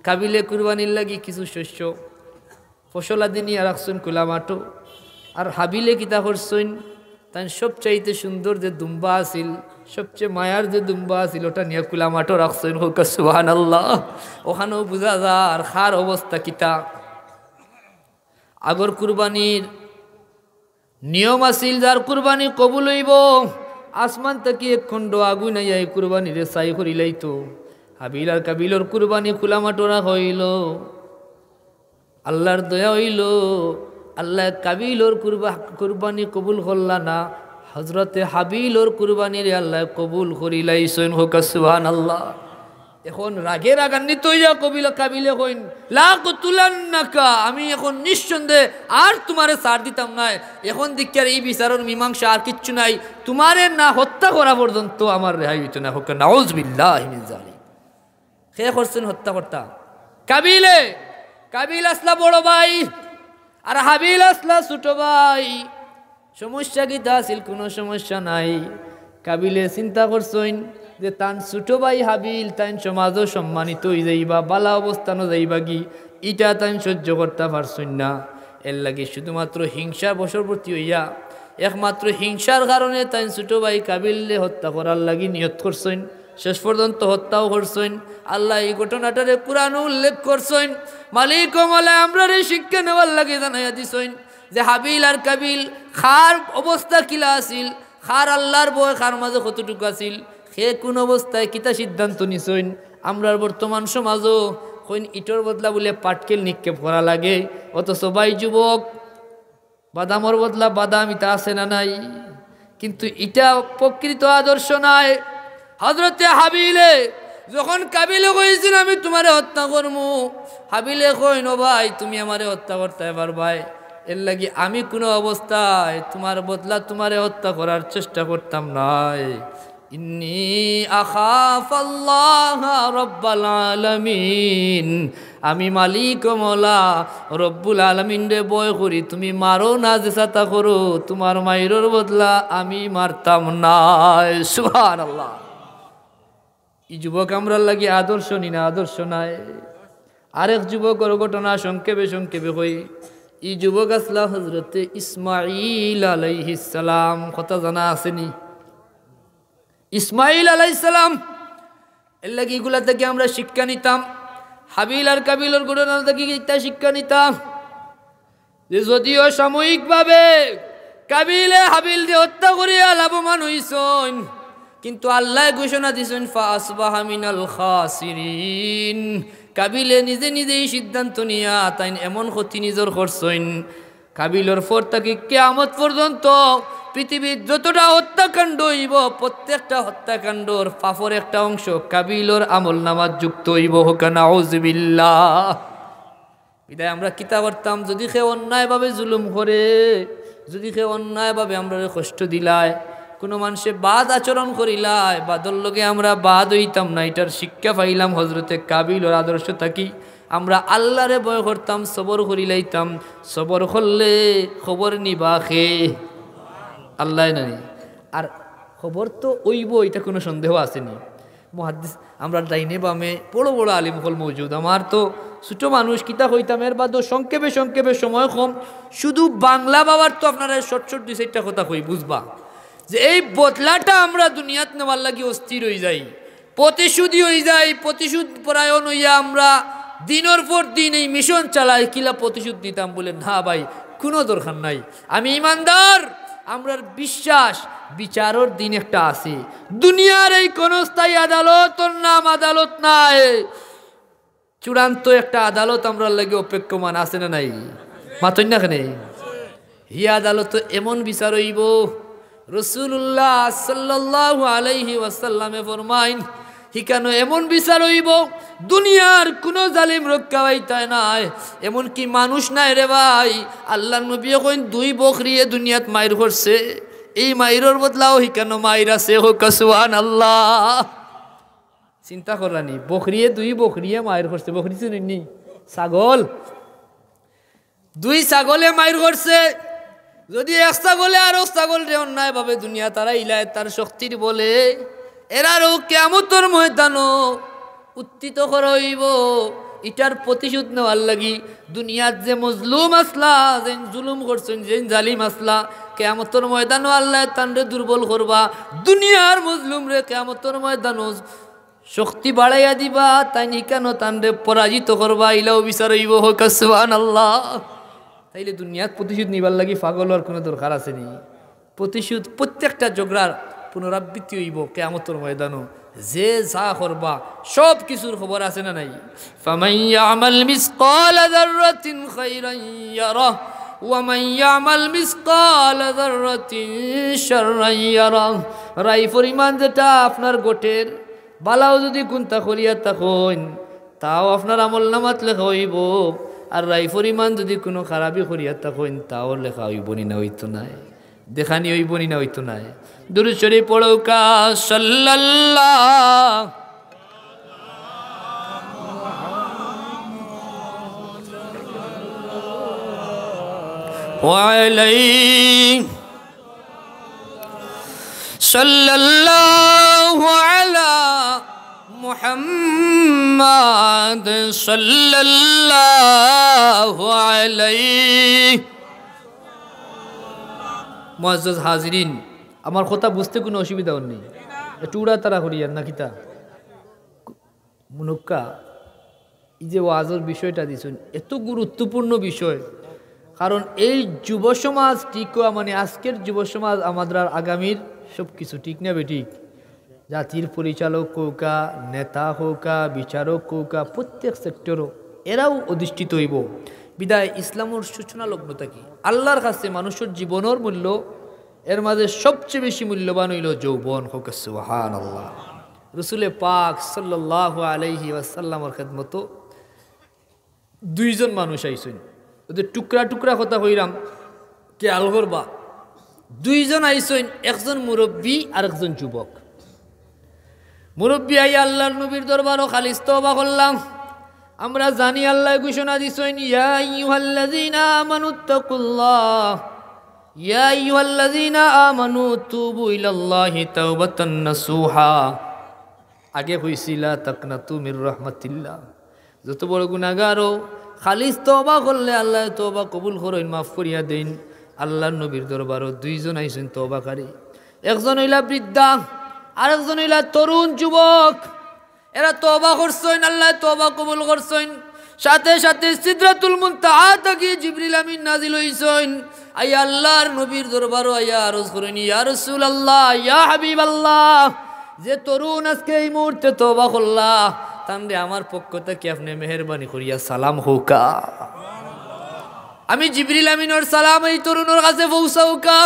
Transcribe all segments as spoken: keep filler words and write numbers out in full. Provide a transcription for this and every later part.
কাবিলে কুরবানির লাগি কিছু শস্য ফসলাদি নিয়া রাখছইন খোলা মাঠো। আর হাবিলে কিতা করছইন, তাইন সবচাইতে সুন্দর যে দুম্বা আছিল, সবচেয়ে মায়ার যে দুম্বা আছিল, ওটা নিয়া খোলা মাঠো রাখছইন। কউক্কা সুবহানাল্লাহ। ওখানেও বুঝা যার কার অবস্থা কিতা। আগর কুরবানির নিয়ম আছিল, যার কুরবানি কবুল অইবো, আসমান থাকি এক খণ্ড আগুন আইয়া এই কুরবানিরে ছাই করিলাইতো। হাবিল আর কাবিলর কুরবানি খোলা মাঠো রাখা অইলো। আল্লার দয়া অইলো, আল্লায় কাবিলর কুরবা-, কুরবানি কবুল করলা না, হজরতে হাবিলর কুরবানিরে আল্লায় কবুল করিলাইছইন। কউক্কা সুবহানাল্লাহ। এখন রাগে রাগান্বিত অইয়া কবিল-, কাবিলে কইন, "লা আকতুলান্নাকা, আমি এখন নিঃসন্দেহে আর তুমারে ছাড় দিতাম নায়। এখন দেখিয়ার ই বিচারর মীমাংসা আর কিচ্ছু নাই, তুমারে না হত্যা করা পর্যন্ত আমার রেহাই অইতো না।" কউক্কা নাউজুবিল্লাহি মিন জালিক। কে করছইন হত্যা করতা? কাবিলে। কাবিল আছলা বড় ভাই, আর হাবিল আছলা ছোট ভাই। সমস্যা কিতা আছিল? কুনু সমস্যা নাই। কাবিলে চিন্তা করছইন যে তান ছোট ভাই হাবিল, তাইন সমাজো সম্মানিত অইযাইবা, বালা অবস্থানো যাইবাগি, ইটা তাইন সহ্য করতা পারছইন না। এরলাগি শুধুমাত্র হিংসা বশবর্তী অইয়া, একমাত্র হিংসার কারণে তাইন ছোট ভাই কাবিলরে হত্যা করার লাগি নিয়ত করছইন। শেষ পর্যন্ত হত্যাও করছইন। আল্লায় ই ঘটনাটারে কুরআনো উল্লেখ করছইন। মালিক ও মওলা আমরারে শিক্ষা নেওয়ার লাগি জানাইয়া দিছইন যে হাবিল আর কাবিল কার অবস্থা কিলা আছিল, কার আল্লার ভয় কার মাঝে কতটুকু আছিল, কে কুন অবস্থায় কিতা সিদ্ধান্ত নিছইন। আমরার বর্তমান সমাজো কইন ইটর বদলা বুলে পাটকেল নিক্ষেপ করা লাগে, অথচ ভাই যুবক, বাদামর বদলা বাদাম, ইতা আছে না নাই? কিন্তু ইটা প্রকৃত আদর্শ নায়। হজরতে হাবিলে যখন কাবিলে কইছইন, "আমি তুমারে হত্যা করমু," হাবিলে কইন, "ও ভাই, তুমি আমারে হত্যা করতায় পারবায়, এরলাগি আমি কুনু অবস্থায় তুমার বদলা তুমারে হত্যা করার চেষ্টা করতাম নায়।" ইন্নী আখাফাল্লাহা রাব্বাল আলামিন, আমি মালিক ও মওলা রব্বুল আলামিনরে ভয় করি। তুমি মারো না, যেতা করো, তুমার মাইরর বদলা আমি মারতাম নায়। সুবহানাল্লাহ। ই যুবক আমরার লাগি আদর্শ নি না আদর্শ নায়? আরেক যুবকর ঘটনা সংক্ষেপে সংক্ষেপে কই। ই যুবক আছলা হজরতে ইসমাইল আলাইহিস সালাম, কথা জানা আছে নি? ইসমাইল আলাইহিস সালাম। এরলাগি ইগুলা থাকি আমরা শিক্ষা নিতাম। হাবিল আর কাবিলর ঘটনা থাকি ইটা শিক্ষা নিতাম যে যদিও সাময়িকভাবে কাবিলে হাবিলরে হত্যা করিয়া লাভবান অইছইন, কিন্তু আল্লায় ঘোষণা দিছইন, "ফাআসবাহা মিনাল খাসিরিন।" কাবিলে নিজে নিজেই সিদ্ধান্ত নিয়া তাইন এমন ক্ষতি নিজর করছইন, কাবিলর পর থাকি কিয়ামত পর্যন্ত পৃথিবীত যতটা হত্যাকাণ্ড অইবো, প্রত্যেকটা হত্যাকাণ্ডর পাপর একটা অংশ কাবিলর আমলনামাত যুক্ত অইবো। কউক্কা নাউজুবিল্লাহ। বিদায় আমরা কিতা করতাম, যুদি কেউ অন্যায়ভাবে জুলুম করে, যুদি কেউ অন্যায়ভাবে আমরারে কষ্ট দিলায়, কুনু মানষে বাদ আচরণ করিলায়, বাদর লগে আমরা বাদ অইতাম না। ইটার শিক্ষা পাইলাম হজরতে কাবিলর আদর্শ থাকি। আমরা আল্লারে ভয় করতাম, সবর করিলাইতাম। সবর করলে খবর নিবা কে? আল্লায় নানি। আর খবর তো অইবো, ইটা কুনু সন্দেহ আছে নি? মুহাদ্দিস, আমরার ডাইনে বামে বড় বড় আলিম অকল মওজুদ। আমার তো ছোট মানুষ, কিতা কইতাম, এর বাদেও সংক্ষেপে সংক্ষেপে, সময় কম, শুধু বাংলা বাবার তো আপনারারে short short দুই চাইরটা কথা কই, বুঝবা যে এই বদলাটা আমরা দুনিয়াত নেওয়ার লাগি অস্থির অইযাই। প্রতিশোধী অইযাই, প্রতিশোধ পরায়ণ অইয়া আমরা দিনর পর দিন এই মিশন চালাই, কিলা প্রতিশোধ নিতাম বুলে। না ভাই, কুনু দরকার নাই। আমি ইমানদার, আমরার বিশ্বাস বিচারর দিন একটা আছে। দুনিয়ার এই ক্ষণস্থায়ী আদালতর নাম আদালত নায়, চূড়ান্ত একটা আদালত আমরার লাগি অপেক্ষমান আছে না নাই? মাতইন না কেনে? হি আদালতো এমন বিচার অইবো, রাসূলুল্লাহ সাল্লাল্লাহু আলাইহি ওয়াসাল্লামে ফরমাইন, হিকানো এমন বিচার অইবো, দুনিয়ার কুনু জালিম রক্ষা পাইতায় নায়, এমনকি মানুষ নায় রে ভাই। আল্লার নবীয়ে কইন, দুই বকরিয়ে দুনিয়াত মাইর করছে, এই মাইরর বদলাও হিকানো মাইর আছে। কউক্কা সুবহানাল্লাহ। চিন্তা কররা নি, বকরিয়ে, দুই বকরিয়ে মাইর করছে, বকরি চিনইন নি? ছাগল। দুই ছাগলে মাইর করছে। যুদি এক ছাগলে আরক ছাগলরে অন্যায়ভাবে দুনিয়াত হারাইলায় তার শক্তির বলে, এরারেও কিয়ামতর ময়দানো উত্থিত করা অইবো। ইটার প্রতিশোধ নেওয়ার লাগি দুনিয়াত যে মজলুম আছলা, যেইন জুলুম করছইন, যেইন জালিম আছলা, কিয়ামতর ময়দানো আল্লায় তানরে দুর্বল করবা। দুনিয়ার মজলুমরে কিয়ামতর ময়দানো শক্তি বাড়াইয়া দিবা, তাইন হিকানো তানরে পরাজিত করবা। ইলাও বিচার অইবো, কউক্কা সুবহানাল্লাহ। তাইলে দুনিয়াত প্রতিশোধ নিবার লাগি পাগল অওয়ার কুনু দরকার আছে নি? প্রতিশোধ, প্রত্যেকটা ঝগড়ার পুনরাবৃত্তি অইবো কিয়ামতর ময়দানো। যে যা করবা, সব কিছুর খবর আছে না নাই? فمن يعمل مثقال ذرة خيرا يره ومن يعمل مثقال ذرة شرا يره। রাই পরিমাণ যেটা আপনার ঘটের, ভালাও যুদি কুন্তা করিয়া থাকইন, তাও আপনার আমলনামাত লেখা অইবো। আর রাই পরিমাণ যুদি কুনু খারাপি করিয়া থাকইন, তাও লেখা অইবো নি না অইতো নায়? দেখানি অইবো নি না অইতো নায়? দুরূদ শরীফ পড়উক্কা, সাল্লাল্লাহু আলাইহি, সাল্লাল্লাহু আলা মুহাম্মাদ, সাল্লাল্লাহু আলাইহি। মুআজ্জাজ হাজিরিন, আমার কথা বুঝতে কুনু অসুবিধা অর নি? একটু উড়াতাড়া করিয়ার না কিতা? মনো অউক্কা, এই যে ওয়াজর বিষয়টা দিছইন, এত গুরুত্বপূর্ণ বিষয়। কারণ এই যুব সমাজ ঠিক অওয়া মানে আজকের যুব সমাজ আমাদের আর আগামীর সব কিছু, ঠিক না বেঠিক? জাতির পরিচালক কউক্কা, নেতা কউক্কা, বিচারক কউক্কা, প্রত্যেক সেক্টরও এরাও অধিষ্ঠিত অইবো। বিদায় ইসলামর সূচনা লগ্ন থাকি আল্লার কাছে মানুষর জীবনর মূল্য, এর মাঝে সবচেয়ে বেশি মূল্যবান অইলো যৌবন। কউক্কা সুবহানাল্লাহ। রসুলে পাক সাল্লাল্লাহু আলাইহি ওয়াসাল্লামর খেদমতো দুইজন মানুষ আইছইন। অউ যে টুকরা টুকরা কথা কইরাম, খেয়াল করবা। দুইজন আইছইন, একজন মুরব্বি আর একজন যুবক। মুরব্বি আইয়া আল্লার নবীর দরবারো খালিস তওবা করলাম। আমরা জানি আল্লায় ঘোষণা দিছইন, ইয়া আইয়ুহাল্লাযীনা আমানু তাকুল্লাহ, ইয়া আইয়ুহাল্লাযীনা আমানু তুবু ইলাল্লাহি তাওবাতান নাসুহা। আগে কইছি, লা তাকনাতু মির রাহমাতিল্লাহ। যত বড় গুনাগারও খালিস তওবা করলে আল্লায় তওবা কবুল করইন, মাফ করিয়া দেইন। আল্লার নবীর দরবারো দুইজন আইছইন তওবাকারী, একজন অইলা বৃদ্ধা, আরেকজন অইলা তরুণ যুবক। এরা তওবা করছইন, আল্লায় তওবা কবুল করছইন। সাথে সাথে সিদরাতুল মুনতাহা থাকি জিবরিল আমিন নাজিল অইছইন। আইয়া আল্লার নবীর দরবারো আইয়া আরজ করইন, ইয়া রাসুলাল্লাহ, ইয়া হাবিবাল্লাহ, যে তরুণ আজকে এই মুহূর্তে তওবা করলা, তানরে আমার পক্ষ থাকি আপনে মেহেরবানি করিয়া সালাম কউক্কা। আমি জিবরিল আমিনর সালাম এই তরুণর কাছে পৌঁছাউক্কা।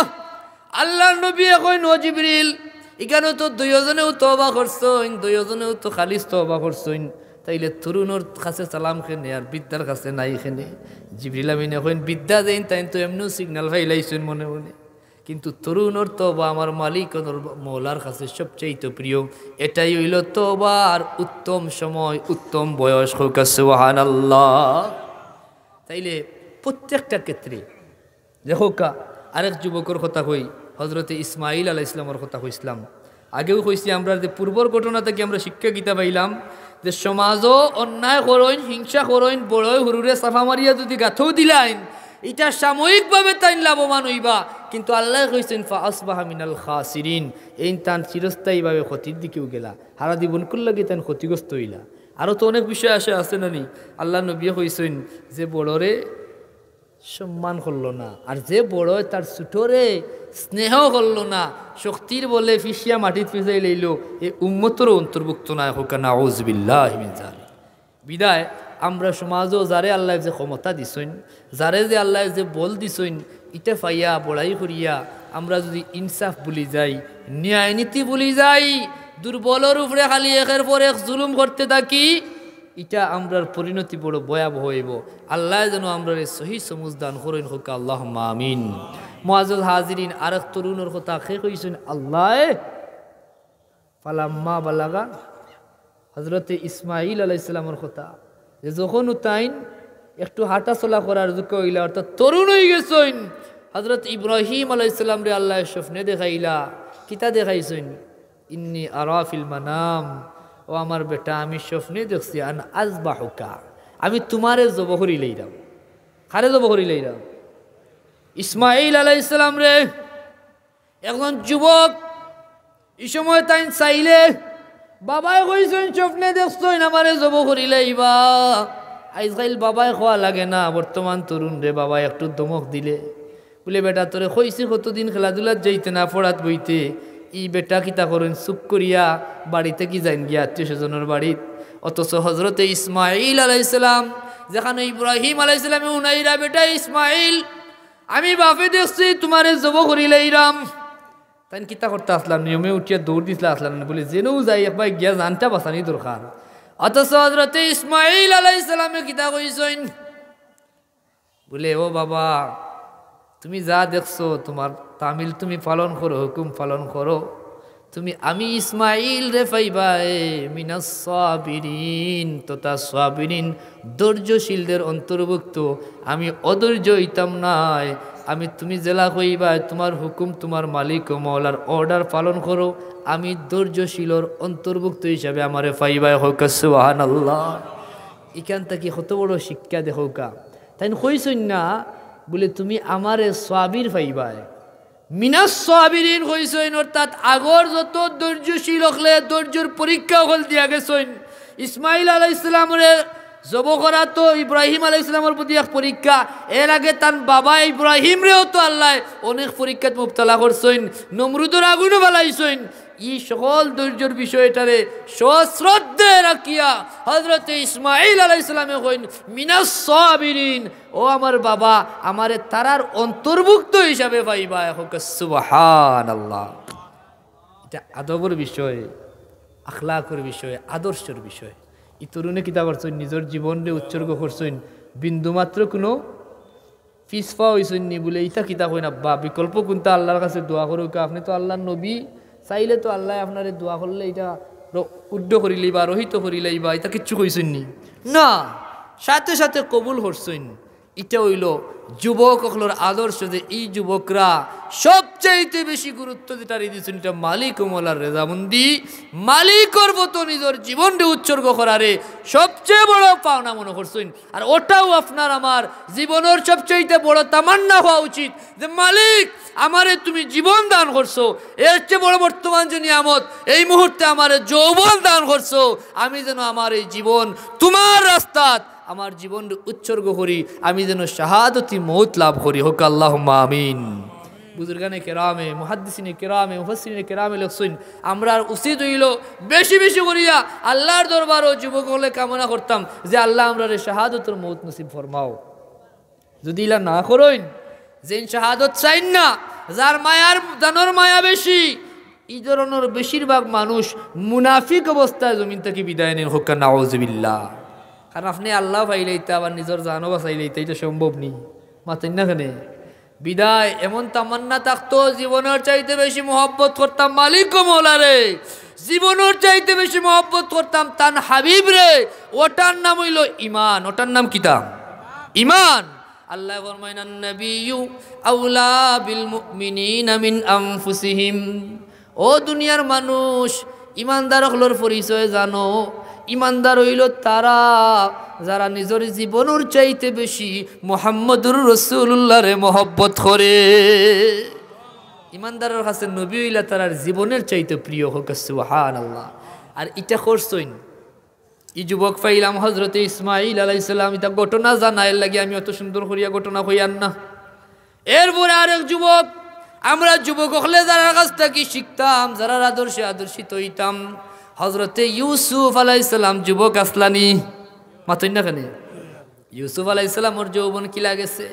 আল্লার নবীয়ে কইন, ও জিবরিল, ইখানো তো দুইওজনেউ তওবা করছইন, দুইওজনেউ তো খালিস তওবা করছইন, তাইলে তরুণর কাছে সালাম কেনে আর বৃদ্ধার কাছে নাই কেনে? জিবরিল আমিনে কইন, বৃদ্ধা যেইন, তাইন তো এমনেউ সিগনাল ফাইলাইছইন মনে মনে, কিন্তু তরুণর তওবা আমার মালিক, আমার মওলার কাছে সবচাইতে প্রিয়। এটাই অইলো তওবার উত্তম সময়, উত্তম বয়স। কউক্কা সুবহানাল্লাহ। তাইলে প্রত্যেকটা ক্ষেত্রে দেখউক্কা, আরেক যুবকর কথা কই, হজরতে ইসমাইল আলাইহিস সালামর কথা কইছলাম। আগেও কইছি, আমরা যে পূর্বর ঘটনা থাকি আমরা শিক্ষা কিতা পাইলাম, যে সমাজও অন্যায় করইন, হিংসা করইন, বড়য় হুরুরে চাপা মারিয়া যুদি গাতও দিলাইন, ইটা সাময়িকভাবে তাইন লাভবান অইবা, কিন্তু আল্লায় কইছইন, "ফাআসবাহা মিনাল খাসিরিন", এইন তান চিরস্থায়ীভাবে ক্ষতির দিকেউ গেলা, হারা জীবনকুর লাগি তাইন ক্ষতিগ্রস্ত অইলা। আরও তো অনেক বিষয় আছে, আছে না নি? আল্লার নবীয়ে কইছইন যে বড়রে সম্মান করলো না, আর যে বড়য় তার ছুটোরে স্নেহ করলো না, শক্তির বলে ফিসিয়া মাটিত ফিসাইলাইলো, এ উম্মতরও অন্তর্ভুক্ত নায়। কউক্কা নাউজুবিল্লাহি মিন যালিক। বিদায় আমরা সমাজও যারে আল্লায় যে ক্ষমতা দিছইন, যারে যে আল্লায় যে বল দিছইন, ইটা পাইয়া বড়াই করিয়া আমরা যুদি ইনসাফ ভুলি যাই, ন্যায় নীতি ভুলি যাই, দুর্বলর উপরে খালি একের পর এক জুলুম করতে থাকি, ইটা আমরার পরিণতি বড় ভয়াবহ অইবো। আল্লায় যেন আমরারে সহি সমুজ দান করইন, কউক্কা আল্লাহুম্মা আমিন। মুআজ্জাজ হাজিরিন, আরেক তরুণর কথা কে কইছইন? আল্লায়। ফালাম্মা বালাগা, হজরতে ইসমাইল আলাইহিস সালামর কথা, যে যখন তাইন একটু হাঁটা চলা করার যোগ্য অইলা, অর্থাৎ তরুণ অইগেছইন, হজরত ইব্রাহিম আলাইহিস সালামরে আল্লায় স্বপ্নে দেখাইলা। কিতা দেখাইছইন? ইন্নী আরা ফিল মানাম, ও আমার বেটা, আমি স্বপ্নে দেখছি, আন আযবাহুকা, আমি তুমারে জবো করিলাইরাম।" কারে জবো করিলাইরাম? ইসমাইল আলাইহিস সালামরে। একজন যুবক, ই সময় তাইন চাইলে, বাবায় কইছইন, স্বপ্নে দেখছইন আমারে জবো করিলাইবা। আইজকাইল বাবায় কওয়া লাগে না, বর্তমান তরুণরে বাবায় একটু ধমক দিলে, বুলে, "বেটা, তোরে কইছি কতদিন খেলাধুলাত যাইতে না, পড়াত বইতে।" ই বেটা কিতা করইন, চুপ করিয়া বাড়ি থাকি যাইন গিয়া আত্মীয় স্বজনর বাড়িত। অথচ হজরতে ইসমাইল আলাইহিস সালাম, যেখানো ইব্রাহিম আলাইহিস সালামে হুনাইরা, "বেটা ইসমাইল, আমি বাফে দেখছি তুমারে জবো করিলাইরাম।" তাইন কিতা করতা আছলা, নিয়মে উঠিয়া দৌড় দিছলা আছলা না? বুলে, "যেনউ যাই একবার গিয়া জানটা বাঁচানি দরকার।" অথচ হজরতে ইসমাইল আলাইহিস সালামে কিতা কইছইন? বুলে, "ও বাবা, তুমি যা দেখছো, তুমার তামিল তুমি পালন করো, হুকুম পালন করো। তুমি, আমি ইসমাইলরে পাইবায় মিনাস সাবিরিন, তথা সাবিরিন, ধৈর্যশীলদের অন্তর্ভুক্ত। আমি অধৈর্য অইতাম নায়। আমি, তুমি যেলা কইবায়, তুমার হুকুম, তুমার মালিক ও মওলার order পালন করো। আমি ধৈর্যশীলর অন্তর্ভুক্ত হিসাবে আমারে পাইবায়।" কউক্কা সুবহানাল্লাহ। ইখান থাকি কত বড় শিক্ষা দেখউক্কা। তাইন কইছইন না, বুলে, "তুমি আমারে সাবির পাইবায়।" মিনাস সাবিরিন কইছইন, অর্থাৎ আগর যত ধৈর্যশীল অকলে ধৈর্যর পরীক্ষা অকল দিয়া গেছইন। ইসমাইল আলাইহিস সালামরে জবো করা তো ইব্রাহিম আলাইহিস সালামর প্রতি এক পরীক্ষা। এর আগে তান বাবা ইব্রাহিমরেও তো আল্লায় অনেক পরীক্ষাত মুবতালা করছইন, নমরুদর আগুনো ফালাইছইন। ই সকল ধৈর্যর বিষয়টারে সশ্রদ্ধে রাখিয়া হজরতে ইসমাইল আলাইহিস সালামে কইন, "মিনাস সাবিরিন, ও আমার বাবা, আমারে তারার অন্তর্ভুক্ত হিসাবে পাইবায়।" কউক্কা সুবহানাল্লাহ। ইটা আদবর বিষয়, আখলাকর বিষয়, আদর্শর বিষয়। ই তরুণে কিতা করছইন? নিজর জীবনরে উৎসর্গ করছইন, বিন্দুমাত্র কুনু পিছপা অইছইন নি। বুলে, "ইতা কিতা কইন আব্বা, বিকল্প কুনটা? আল্লার কাছে দোয়া করউক্কা, আপনে তো আল্লার নবী, চাইলে তো আল্লায় আপনারে দোয়া করলে ইটা র-, উড্ড করিলাইবা, রহিত করিলাইবা, ইতা কিচ্ছু কইছইন নি?" না, সাথে সাথে কবুল করছইন। ইটা অইলো যুবক অকলর আদর্শ, যে ই যুবকরা সবচাইতে বেশি গুরুত্ব যেটারে দিছইন, ইটা মালিক ও মওলার রেজামন্দি, মালিকর মতো নিজর জীবনরে উৎসর্গ করারে সবচেয়ে বড় পাওনা মনো করছইন। আর ওটাউ আপনার আমার জীবনর সবচাইতে বড় তামান্না হওয়া উচিত যে, "মালিক, আমারে তুমি জীবন দান করছো, এর চেয়ে বড় বর্তমান যে নিয়ামত, এই মুহূর্তে আমারে যৌবন দান করছো, আমি যেন আমার এই জীবন তুমার রাস্তাত আমার জীবনরে উৎসর্গ করি, আমি যেন শাহাদতি মউত লাভ করি।" কউক্কা আল্লাহুম্মা আমিন। বুজুর্গানে কেরামে, মুহাদ্দিসিনে কেরামে, মুফাসসিরিনে কেরামে লেখছইন, আমরার উচিত অইলো বেশি বেশি করিয়া আল্লার দরবারো যুবক অকলে কামনা করতাম যে, "আল্লা, আমরারে শাহাদতর মউত নসিব ফরমাও।" যুদি ইলা না করইন, যেইন শাহাদত চাইন না, যার মায়ার, জানর মায়া বেশি, ই ধরনর বেশিরভাগ মানুষ মুনাফিক অবস্থায় জমিন থাকি বিদায় নেইন। কউক্কা নাউজুবিল্লাহ। কারণ আপনে আল্লা পাইলাইতা, আবার নিজর জানও বাঁচাইলাইতা, ইটা সম্ভব নি। মাতইন না কেনে? বিদায় এমন তামান্না থাকতো, জীবনর চাইতে বেশি মহব্বত করতাম মালিক ও মওলারে, জীবনর চাইতে বেশি মহব্বত করতাম তান হাবিবরে। ওটার নাম অইলো ইমান। ওটার নাম কিতা? ইমান। আল্লায় ফরমাইন, "আন-নাবিয়্যু আওলা বিল মুমিনিনা মিন আনফুসিহিম।" ও দুনিয়ার মানুষ, ইমানদার অকলর পরিচয় জানো? ইমানদার অইলো তারা, যারা নিজর জীবনর চাইতে বেশি মুহাম্মদুর রাসূলুল্লাহরে মহব্বত করে। ইমানদারর কাছে নবী অইলা তারার জীবনর চাইতে প্রিয়। কউক্কা সুবহানাল্লাহ। আর ইটা করছইন। ই যুবক পাইলাম হজরতে ইসমাইল আলাইহিস সালাম, ইতা ঘটনা জানা, এর লাগি আমি অত সুন্দর করিয়া ঘটনা কইয়ার না। এরপরে আরেক যুবক, আমরা যুবক অকলে যারার কাছ থাকি শিখতাম, যারার আদর্শে আদর্শিত অইতাম, হজরতে ইউসুফ আলাইহিস সালাম যুবক আছলা নি? মাতইন না কেনে? ইউসুফ আলাইহিস সালামর যৌবন কিলা গেছে?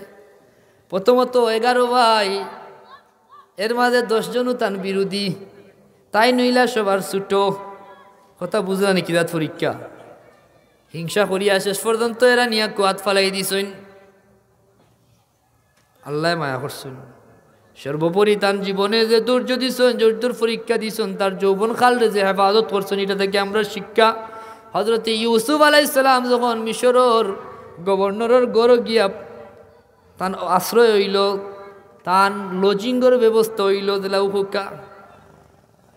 প্রথমত এগারো ভাই, এর মাঝে দশ জনউ তান বিরোধী, তাইন অইলা সবার ছোট। কথা বুঝরা নি? কিজাত পরীক্ষা। হিংসা করিয়া শেষ পর্যন্ত এরা নিয়া কুয়াত ফালাই দিছইন। আল্লায় মায়া করছইন। সর্বোপরি তান জীবনে যে ধৈর্য দিছইন, ধৈর্যর পরীক্ষা দিছইন, তার যৌবন কালরে যে হেফাজত করছইন, ইটা থাকি আমরা শিক্ষা। হজরতে ইউসুফ আলাইহিস সালাম যখন মিশরর গভর্নরর ঘরো গিয়া তান আশ্রয় অইলো, তান লজিংর ব্যবস্থা অইলো, যেলা উহুকা।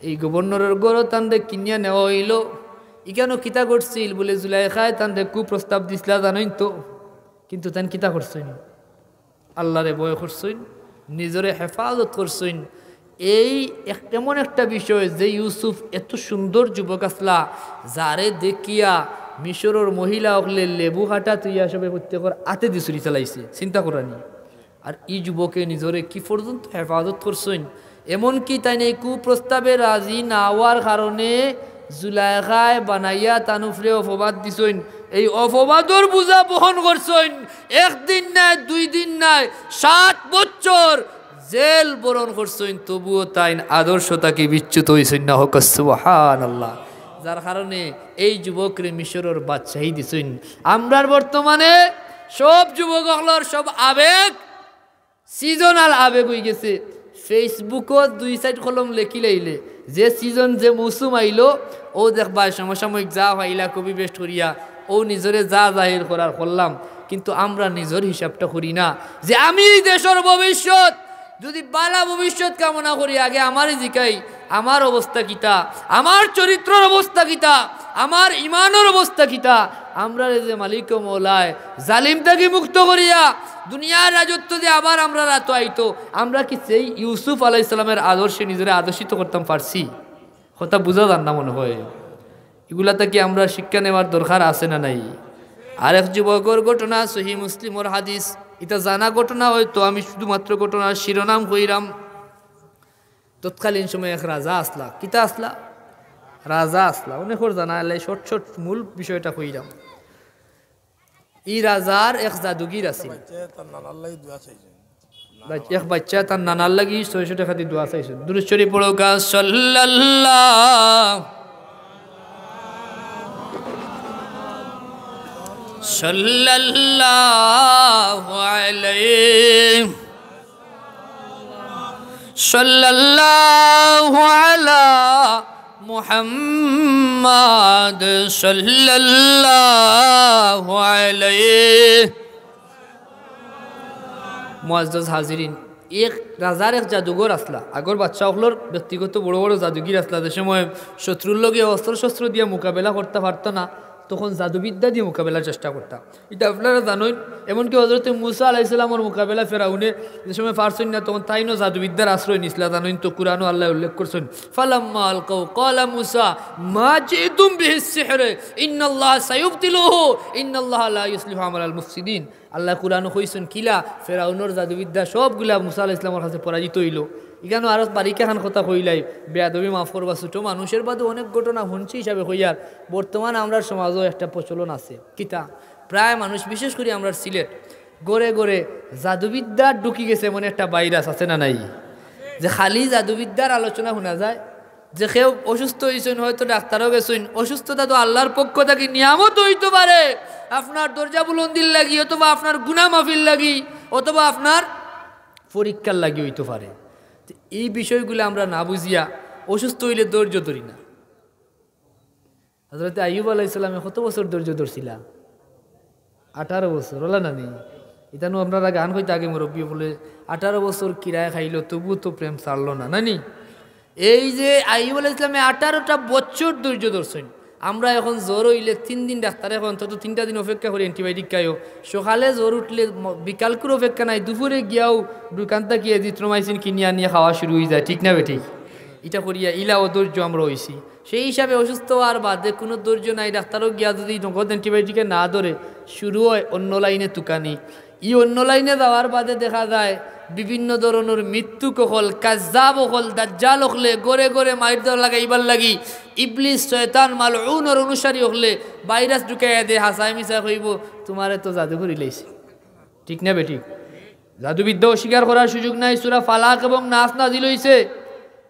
এই গভর্নরর ঘরো তানরে কিনিয়া নেওয়া অইলো। ইখানো কিতা ঘটছিল বুলে, জুলাইখায় তানরে কুপ্রস্তাব দিছলা জানইন তো, কিন্তু তাইন কিতা করছইন? আল্লারে ভয় করছইন, নিজরে হেফাজত করছইন। এই এক, এমন একটা বিষয় যে ইউসুফ এত সুন্দর যুবক আছলা, যারে দেখিয়া মিশরর মহিলা অকলে লেবু কাটা থইয়া সবে প্রত্যেকর আতে দি ছুরি চালাইছে। চিন্তা করানি। আর ই যুবকে নিজরে কি পর্যন্ত হেফাজত করছইন, এমনকি তাইন এই কুপ্রস্তাবে রাজি না অওয়ার কারণে জুলাইখায় বানাইয়া তান উপরে অপবাদ দিছইন। এই অপবাদর বোঝা বহন করছইন, একদিন নায়, দুই দিন নায়, সাত বছর জেল বরণ করছইন, তবুও তাইন আদর্শ থাকি বিচ্যুত অইছইন না। হক সুবহানাল্লাহ। যার কারণে এই যুবকরে মিশরর বাদশাহী দিছইন। আমরার বর্তমানে সব যুবক অকলর সব আবেগ সিজনাল আবেগ অইগেছে। Facebook-ও দুই সাইড কলম লেখি লাইলে, যে সিজন, যে মৌসুম আইলো, অউ দেখবায় সমসাময়িক যা পাইলা কপি পেস্ট করিয়া অউ নিজরে যা জাহির করার করলাম, কিন্তু আমরা নিজর হিসাবটা করি না যে আমি এই দেশর ভবিষ্যৎ। যদি বালা ভবিষ্যৎ কামনা করি, আগে আমারে জিকাই, আমার অবস্থা কিতা, আমার চরিত্রর অবস্থা কিতা, আমার ইমানর অবস্থা কিতা। আমরারে যে মালিক ও মৌলায় জালিম থাকি মুক্ত করিয়া দুনিয়ার রাজত্ব যে আবার আমরার আতো আইতো, আমরা কি সেই ইউসুফ আলাইহিস সালামের আদর্শে নিজরে আদর্শিত করতাম পারছি? কথা বুঝা যার না মনে হয়। ইগুলা থাকি আমরা শিক্ষা নেওয়ার দরকার আছে না নাই? আরেক যুবকর ঘটনা, সহিহ মুসলিমর হাদিস। ইটা জানা ঘটনা, হয়তো আমি শুধুমাত্র ঘটনার শিরোনাম কইরাম। তৎকালীন সময় এক রাজা আছলা। কিতা আছলা? রাজা আছলা। অনেকর জানা, এলাই শর্ট শর্ট মূল বিষয়টা কইরাম। ই রাজার এক জাদুগির আছিল। বাচ্চা তার নানার লাগি দোয়া চাইছে। বাচ-, এক বাচ্চা তার নানার লাগি ছয়শো টেকা দি দোয়া চাইছে। দুরূদ শরীফ পড়ো গা, সাল্লাল্লাহ, সাল্লাল্লাহু আলাইহি, সাল্লাল্লাহু আলা মুহাম্মাদ, সাল্লাল্লাহু আলাইহি। মুআজ্জাজ হাজিরিন, এক রাজার এক জাদুঘর আছলা। আগর বাদশা অকলর ব্যক্তিগত বড় বড় জাদুগির আছলা। যে সময় শত্রুর লগে অস্ত্র শস্ত্র দিয়া মোকাবেলা করতা পারতা না, তখন জাদুবিদ্যা দিয়া মোকাবেলার চেষ্টা করতা। ইটা আপনারা জানইন, এমনকি হযরতে মুসা আলাইহিস সালামর মোকাবেলা ফেরাউনে যে সময় পারছইন না, তখন তাইনও জাদুবিদ্যার আশ্রয় নিছলা। জানইন তো, কুরআনও আল্লায় উল্লেখ করছইন, "ফালাম্মা আলকাউ ক্বালা মুসা মা জিতুম বিহিস সিহরে ইন্নাল্লাহা সায়ুবতিলুহু ইন্নাল্লাহা লা ইউসলিহু আমালাল মুফসিদিন।" আল্লায় কুরআনও কইছইন কিলা, ফেরাউনর জাদুবিদ্যা সবগুলা মুসা আলাইহিস সালামর কাছে পরাজিত অইলো। ইখানো আরো বারিক এখান কথা কইলাই, বেয়াদবি মাফ করবা, ছোট মানুষের বাদে অনেক ঘটনা হুনছি হিসাবে কইয়ার। বর্তমান আমরার সমাজও একটা প্রচলন আছে, কিতা, প্রায় মানুষ, বিশেষ করি আমরার সিলেট, ঘরে ঘরে জাদুবিদ্যা ঢুকি গেছে এমন একটা ভাইরাস আছে না নাই, যে খালি জাদুবিদ্যার আলোচনা হুনা যায়। যে কেউ অসুস্থ অইছইন, হয়তো ডাক্তারও গেছইন, অসুস্থতা তো আল্লাহর পক্ষ থাকি নিয়ামত অইতো পারে, আপনার দরজা বুলন্দির লাগি অথবা আপনার গুনাহ মাফির লাগি অথবা আপনার পরীক্ষার লাগি অইতো পারে। তো এই বিষয়গুলা আমরা না বুঝিয়া অসুস্থ অইলে ধৈর্য ধরি না। হযরতে আইয়ুব আলাইহিস সালামে কত বছর ধৈর্য ধরছিলা? আঠারো বছর, অলা না নি? ইতানু আপনারা গান কইতা আগে মুরব্বি অকলে, "আঠারো বছর কিরায় খাইলো, তবু তো প্রেম ছাড়লো না", না নি? এই যে আইয়ুব আলাইহিস সালামে আঠারোটা বছর ধৈর্য ধরছইন। আমরা এখন জ্বর অইলে তিন দিন ডাক্তারে কয় অন্তত তিনটা দিন অপেক্ষা করি, antibiotic খাইও। সকালে জ্বর উঠলে ম-, বিকালকুর অপেক্ষা নাই, দুপুরে গিয়াও দোকান থাকি azithromycin কিনিয়া আনিয়া খাওয়া শুরু অইযায়, ঠিক না বেঠিক? ইটা করিয়া ইলা অধৈর্য আমরা অইছি। সেই হিসাবে অসুস্থ অওয়ার বাদে কুনু ধৈর্য নাই, ডাক্তারও গিয়া যদি নগদ antibiotic-এ না ধরে, শুরু অয় অন্য লাইনে তুকানি। ই অন্য লাইনে যাওয়ার বাদে দেখা যায় বিভিন্ন ধরনর মিথ্যুক অকল, কাজ্জাব অকল, দাজ্জাল অকলে ঘরে ঘরে মাইর দেওয়া লাগাইবার লাগি ইবলিস, শয়তান, মালউনর অনুসারী অকলে ভাইরাস ঢুকাইয়া দে, হাছায় মিছায় কইবো, "তুমারে তো জাদু করিলাইছে।" ঠিক না বেঠিক? জাদুবিদ্যা অস্বীকার করার সুযোগ নাই। সূরা ফালাক এবং নাস নাজিল অইছে,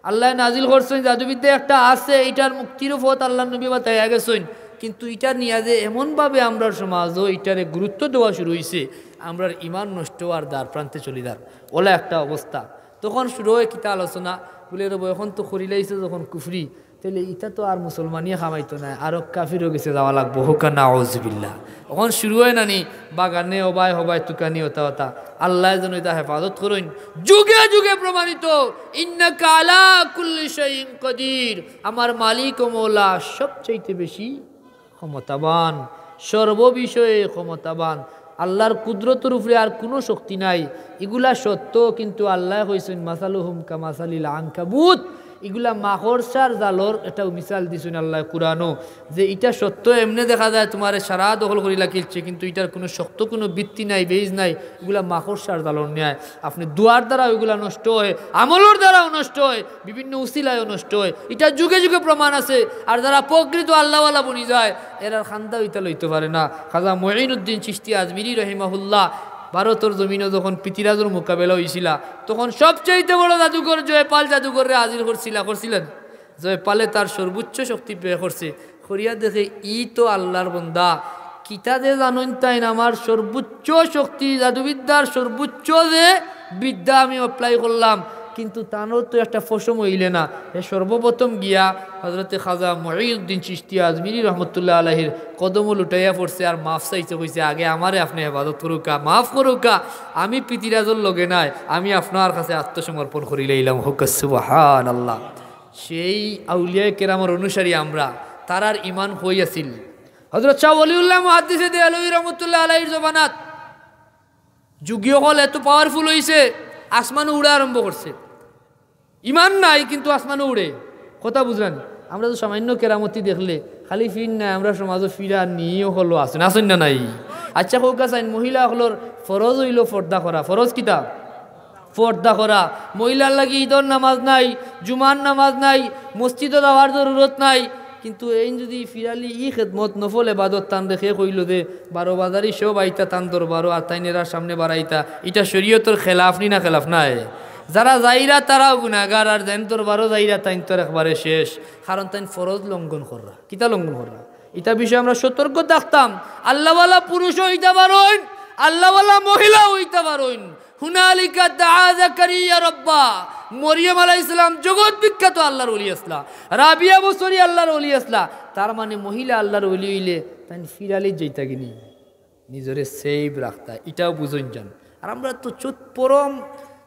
আল্লায় নাজিল করছইন, জাদুবিদ্যা একটা আছে, ইটার মুক্তিরও পথ আল্লার নবী বাতাইয়া গেছইন, কিন্তু ইটা নিয়া যে এমনভাবে আমরার সমাজও ইটারে গুরুত্ব দেওয়া শুরু অইছে, আমরার ইমান নষ্ট অওয়ার দ্বার প্রান্তে চলিদার, অলা একটা অবস্থা। তখন শুরু অয় কিতা আলোচনা, বুলে, "রে বা, এখন তো করিলাইছে যখন কুফরি, তাইলে ইটা তো আর মুসলমানিয়ে কামাইতো নায়, আরো কাফিরর গেছে যাওয়া লাগবো, কউক্কা নাউজুবিল্লাহ। অখন শুরু অয় না নি, বাগানে হবায় হবায় তুকানি অতা অতা। আল্লায় যেন ইতা হেফাজত করইন। যুগে যুগে প্রমাণিত, ইন্নাকা আলা কুল্লি শাইইন কাদির, আমার মালিক ও মওলা সবচাইতে বেশি ক্ষমতাবান, সর্ববিষয়ে ক্ষমতাবান। আল্লার কুদরতর উপরে আর কুনু শক্তি নাই। ইগুলা সত্য, কিন্তু আল্লায় কইছইন, "মাসালুহুম কামাসালিল আনকাবুত।" ইগুলা মাকড়সার জালর এটাও মিসাল দিছইন আল্লায় কুরআনো, যে ইটা সত্য, এমনে দেখা যায় তুমারে সারা দখল করি লাকিলছে, কিন্তু ইটার কুনু শক্ত কুনু ভিত্তি নাই, বেইজ নাই। ইগুলা মাকড়সার জালর ন্যায়। আপনে দোয়ার দ্বারা ওইগুলা নষ্ট অয়, আমলর দ্বারাও নষ্ট অয়, বিভিন্ন উসিলায়ও নষ্ট অয়। ইটা যুগে যুগে প্রমাণ আছে। আর যারা প্রকৃত আল্লাওয়ালা বনি যায়, এরার কান্দাও ইতা লইতো পারে না। খাজা মঈনুদ্দিন চিশতি আজমিরি রহিমাহুল্লাহ ভারতর জমিনো যখন পৃথিরাজর মোকাবেলা অইছিলা, তখন সবচাইতে বড় জাদুঘর জয়পাল জাদুঘররে হাজির করছিলা, করছিলা নি? জয়পালে তার সর্বোচ্চ শক্তি ব্যয় করছে, করিয়া দেখে, "ই তো আল্লার বন্দা, কিতা যে জানইন তাইন, আমার সর্বোচ্চ শক্তি, জাদুবিদ্যার সর্বোচ্চ যে বিদ্যা আমি apply করলাম, কিন্তু তানর তো একটা পশম অইলে না।" হে সর্বপ্রথম গিয়া হজরতে খাজা মঈনুদ্দিন চিশতি আজমিরি রহমতুল্লাহ আলাইহির কদমো লুটাইয়া পড়ছে আর মাফ চাইছে, কইছে, "আগে আমারে আপনে হেফাজত করউক্কা, মাফ করউক্কা, আমি পৃথিরাজর লগে নায়, আমি আপনার কাছে আত্মসমর্পণ করিলাইলাম।" কউক্কা সুবহানাল্লাহ। সেই আউলিয়ায়ে কেরামর অনুসারী আমরা, তারার ইমান কই আছিল? হজরত শাহ ওলিউল্লাহ মুহাদ্দিসে দেহলভী রহমতুল্লাহ আলাইহির জমানাত যুগী অকল এত powerful অইছে, আসমানো উড়া আরম্ভ করছে। ইমান নাই, কিন্তু আসমানো উড়ে। কথা বুঝরা নি? আমরা তো সামান্য কেরামতি দেখলে খালি ফির নায়, আমরার সমাজো ফিরা নি অকলও আছইন, আছইন না নাই? আচ্ছা, কউক্কা চাইন, মহিলা অকলর ফরজ অইলো পর্দা করা। ফরজ কিতা? পর্দা করা। মহিলার লাগি ইদর নামাজ নাই, জুমার নামাজ নাই, মসজিদো যাওয়ার জরুরত নাই। কিন্তু এইন যুদি ফিরালি ই খেদমত, নফল এবাদত তানরে কে কইলো যে বারো বাজারি সব আইতা তান দরবারো আর তাইন এরার সামনে বারাইতা, ইটা শরীয়তর খেলাফ নি না খেলাফ নায়? যারা যাইরা তারাও গুনাগার, আর যেইন দরবারো যাইরা তাইন তো একবারে শেষ, কারণ তাইন ফরজ লঙ্ঘন কররা। কিতা লঙ্ঘন কররা? ইটা বিষয়ে আমরা সতর্ক থাকতাম। আল্লাওয়ালা পুরুষও অইতা পারইন, আল্লাওয়ালা মহিলাও অইতা পারইন। হুনালিকা দাআ জাকারিয়া রব্বা। মরিয়ম আলাইহিস সালাম জগৎ বিখ্যাত আল্লার ওলি আছলা, রাবিয়া বসরি আল্লার ওলি আছলা। তার মানে মহিলা আল্লার ওলি অইলে তাইন ফিরালিত যাইতা গি নি, নিজরে safe রাখতা, ইটাও বুঝইন যান। আর আমরা তো চুত পরম,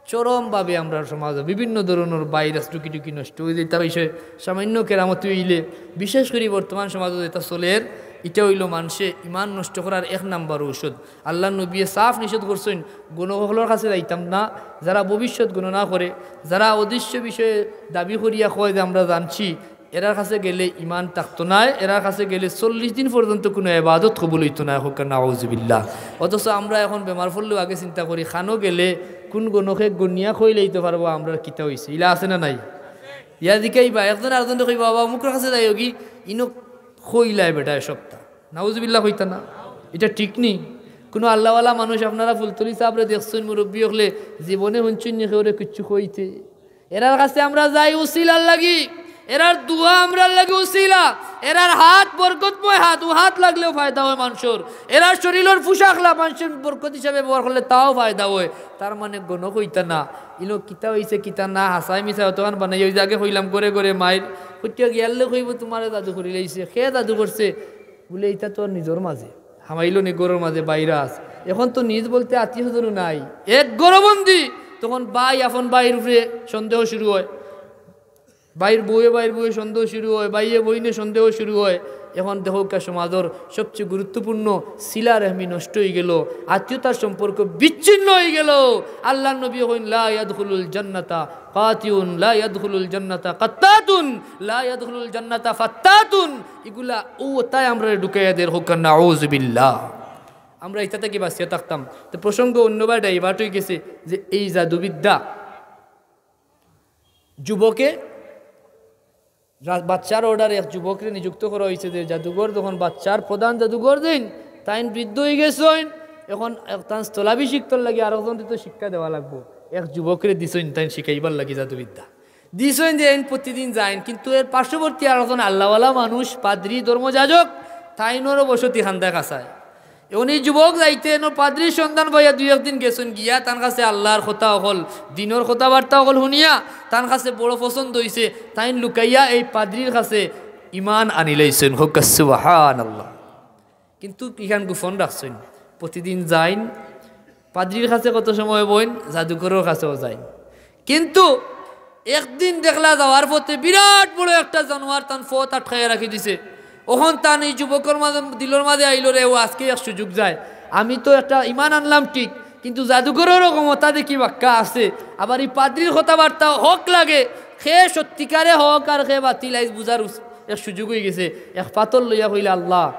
চরমভাবে আমরার সমাজো বিভিন্ন ধরনর virus ঢুকি ঢুকি নষ্ট অই যাইতা। বিষয়ে সামান্য কেরামতি অইলে, বিশেষ করি বর্তমান সমাজো যেটা চলের, ইটা অইলো মানষে ইমান নষ্ট করার এক নাম্বার ঔষধ। আল্লার নবীয়ে সাফ নিষেধ করছইন, গণক অকলর কাছে যাইতাম না। যারা ভবিষ্যৎ গণনা করে, যারা অদৃশ্য বিষয়ে দাবি করিয়া কয় যে আমরা জানছি, এরার কাছে গেলে ইমান থাকতো নায়, এরার কাছে গেলে চল্লিশ দিন পর্যন্ত কুনু এবাদত কবুল অইতো নায়, কউক্কা নাউজুবিল্লাহ। অথচ আমরা এখন বেমার পড়লেও আগে চিন্তা করি, খানো গেলে কুন গণকে গনিয়া কইলাইতো পারবো আমরার কিতা অইছে, ইলা আছে না নাই? ইয়া জিকাইবা, একজন আরকজনরে কইবা, "বাবা, অমুকর কাছে যাইওগি, ইনো কইলায় বেটায় সবতা।" নাউজুবিল্লাহ কইতা না? ইটা ঠিক নি? কুনু আল্লাওয়ালা মানুষ আপনারা ফুলতলি সাবরে দেখছইন, মুরব্বি অকলে জীবনে হুনছইন নি কেউরে কিচ্ছু কইতে? এরার কাছে আমরা যাই উসিলার লাগি, এরার দোয়া আমরার লাগি উসিলা, এরার হাত বরকতময় হাত, অউ হাত লাগলেও ফায়দা অয় মানষর, এরার শরীলর পোশাকলা মানষে বরকত হিসাবে ব্যবহার করলে তাও ফায়দা অয়। তার মানে গণক অইতা না, ইনো কিতা অইছে কিতা না, হাছায় মিছায় অতখান বানাইয়া, ওই যে আগে কইলাম ঘরে ঘরে মাইর, কইতে গিয়ালে কইবো, "তুমারে জাদু করিলাইছে।" কে জাদু করছে? বুলে, "ইটা তো নিজর মাঝে।" হামাইলো নি ঘরর মাঝে virus। এখন তো নিজ বলতে আত্মীয় স্বজনও নাই, এক ঘরবন্দি। তখন ভাই আপন ভাইর উপরে সন্দেহ শুরু অয়, ভাইর বউয়ে ভাইর বউয়ে সন্দেহ শুরু অয়, ভাইয়ে বইনে সন্দেহ শুরু অয়। এখন দেখউক্কা সমাজর সবচেয়ে গুরুত্বপূর্ণ সিলা রেহমি নষ্ট অইগেলো, আত্মীয়তার সম্পর্ক বিচ্ছিন্ন অইগেলো। আল্লার নবী কইন, "লা ইয়াদখুলুল জান্নাতা কাতিউন, লা ইয়াদখুলুল জান্নাতা কাত্তাতুন, লা ইয়াদখুলুল জান্নাতা ফাত্তাতুন।" ইগুলা অউ অতায় আমরারে ঢুকাইয়া দের, কউক্কা নাউজুবিল্লাহ। আমরা ইটা থাকি বাঁচিয়া থাকতাম। তো প্রসঙ্গ অন্যবায় divert অইগেছে যে এই জাদুবিদ্যা যুবকে রা-, বাদশার order-এ এক যুবকরে নিযুক্ত করা অইছে যে জাদুঘর, যখন বাদশার প্রধান জাদুঘর দিন, তাইন বৃদ্ধ অইগেছইন, এখন এক-, তান স্থলাভিষিক্তর লাগি আরকজনরে তো শিক্ষা দেওয়া লাগবো। এক যুবকরে দিছইন তাইন শিখাইবার লাগি জাদুবিদ্যা। দিছইন যে এইন প্রতিদিন যাইন, কিন্তু এর পার্শ্ববর্তী আরকজন আল্লাওয়ালা মানুষ, পাদ্রী, ধর্মযাজক, তাইনরও বসতি কান্দায় কাছায়। এখন ই যুবক যাইতে এনো পাদ্রির সন্ধান পাইয়া দুই একদিন গেছইন, গিয়া তান কাছে আল্লার কথা অকল, দিনর কথাবার্তা অকল হুনিয়া তান কাছে বড় পছন্দ অইছে। তাইন লুকাইয়া এই পাদ্রির কাছে ইমান আনিলাইছইন। কউক্কা সুবহানাল্লাহ। কিন্তু ইখান গোপন রাখছইন। প্রতিদিন যাইন পাদ্রির কাছে, কত সময় বইন, জাদুঘরর কাছেও যাইন। কিন্তু একদিন দেখলা যাওয়ার পথে বিরাট বড় একটা জানোয়ার তান পথ আটকাইয়া রাখি দিছে। অখন তান ই যুবকর মাঝে, দিলর মাঝে আইলো রে, ও আজকে এক সুযোগ যায়। আমি তো একটা ইমান আনলাম ঠিক, কিন্তু জাদুঘররও ক্ষমতা দেখি বাক্কা আছে। আবার ই পাদ্রির কথাবার্তা হক লাগে, কে সত্যিকারে হক আর কে বাতিল আইজ বুঝার উস-, এক সুযোগ অইগেছে। এক পাথর লইয়া কইলা, "আল্লাহ,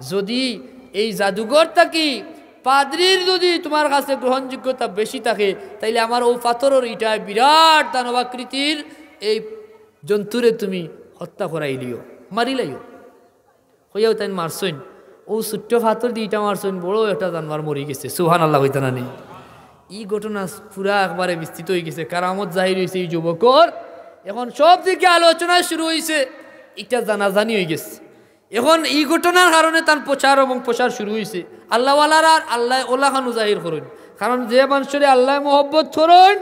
যুদি এই জাদুঘর থাকি পাদ্রির যুদি তুমার কাছে গ্রহণযোগ্যতা বেশি থাকে, তাইলে আমার অউ পাথরর ইটায় বিরাট দানবাকৃতির এই জন্তুরে তুমি হত্যা করাইলিও, মারিলাইও।" কইয়াউ তাইন মারছইন। অউ ছোট্ট পাথর দি ইটা মারছইন, বড় একটা জানোয়ার মরিগেছে। সুবহানাল্লাহ কইতা না নি? ই ঘটনা পুরা একবারে বিস্তৃত অইগেছে, কারামত জাহির অইছে ই যুবকর। এখন সব দিকে আলোচনা শুরু অইছে, ইটা জানাজানি অইগেছে। এখন ই ঘটনার কারণে তান প্রচার এবং প্রসার শুরু অইছে। আল্লাহওয়ালারা আর আল্লায় অলাখানউ জাহির করইন, কারণ যে মানষরে আল্লায় মহব্বত করইন,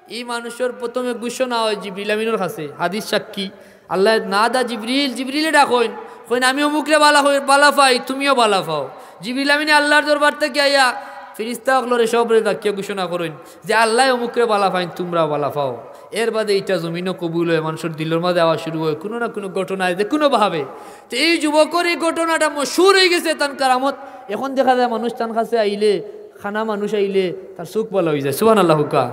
ই মানুষর প্রথমে ঘোষণা অয় জিবরিল আমিনর কাছে। হাদিস সাক্ষী, আল্লায় নাদা জিবরিল, জিবরিলে ডাকইন, কইন, "আমি অমুকরে বালা কই, বালা পাই, তুমিও বালা পাও।" জিবরিল আমিনে আল্লার দরবার থাকি আইয়া ফিরিস্তা অকলরে সবরে ডাকিয়া ঘোষণা করইন যে, "আল্লায় অমুকরে বালা পাইন, তুমরাও বালা পাও।" এর বাদে ইটা জমিনো কবুল অয়, মানষর দিলর মাঝে আওয়া শুরু অয়, কুনু না কুনু ঘটনায়, যে কুনু ভাবে। তে ই যুবকর ই ঘটনাটা মশহুর অইগেছে, তান কারামত। এখন দেখা যায় মানুষ তান কাছে আইলে, কানা মানুষ আইলে তার চউখ বালা অইযায়। সুবহানাল্লাহ কউক্কা।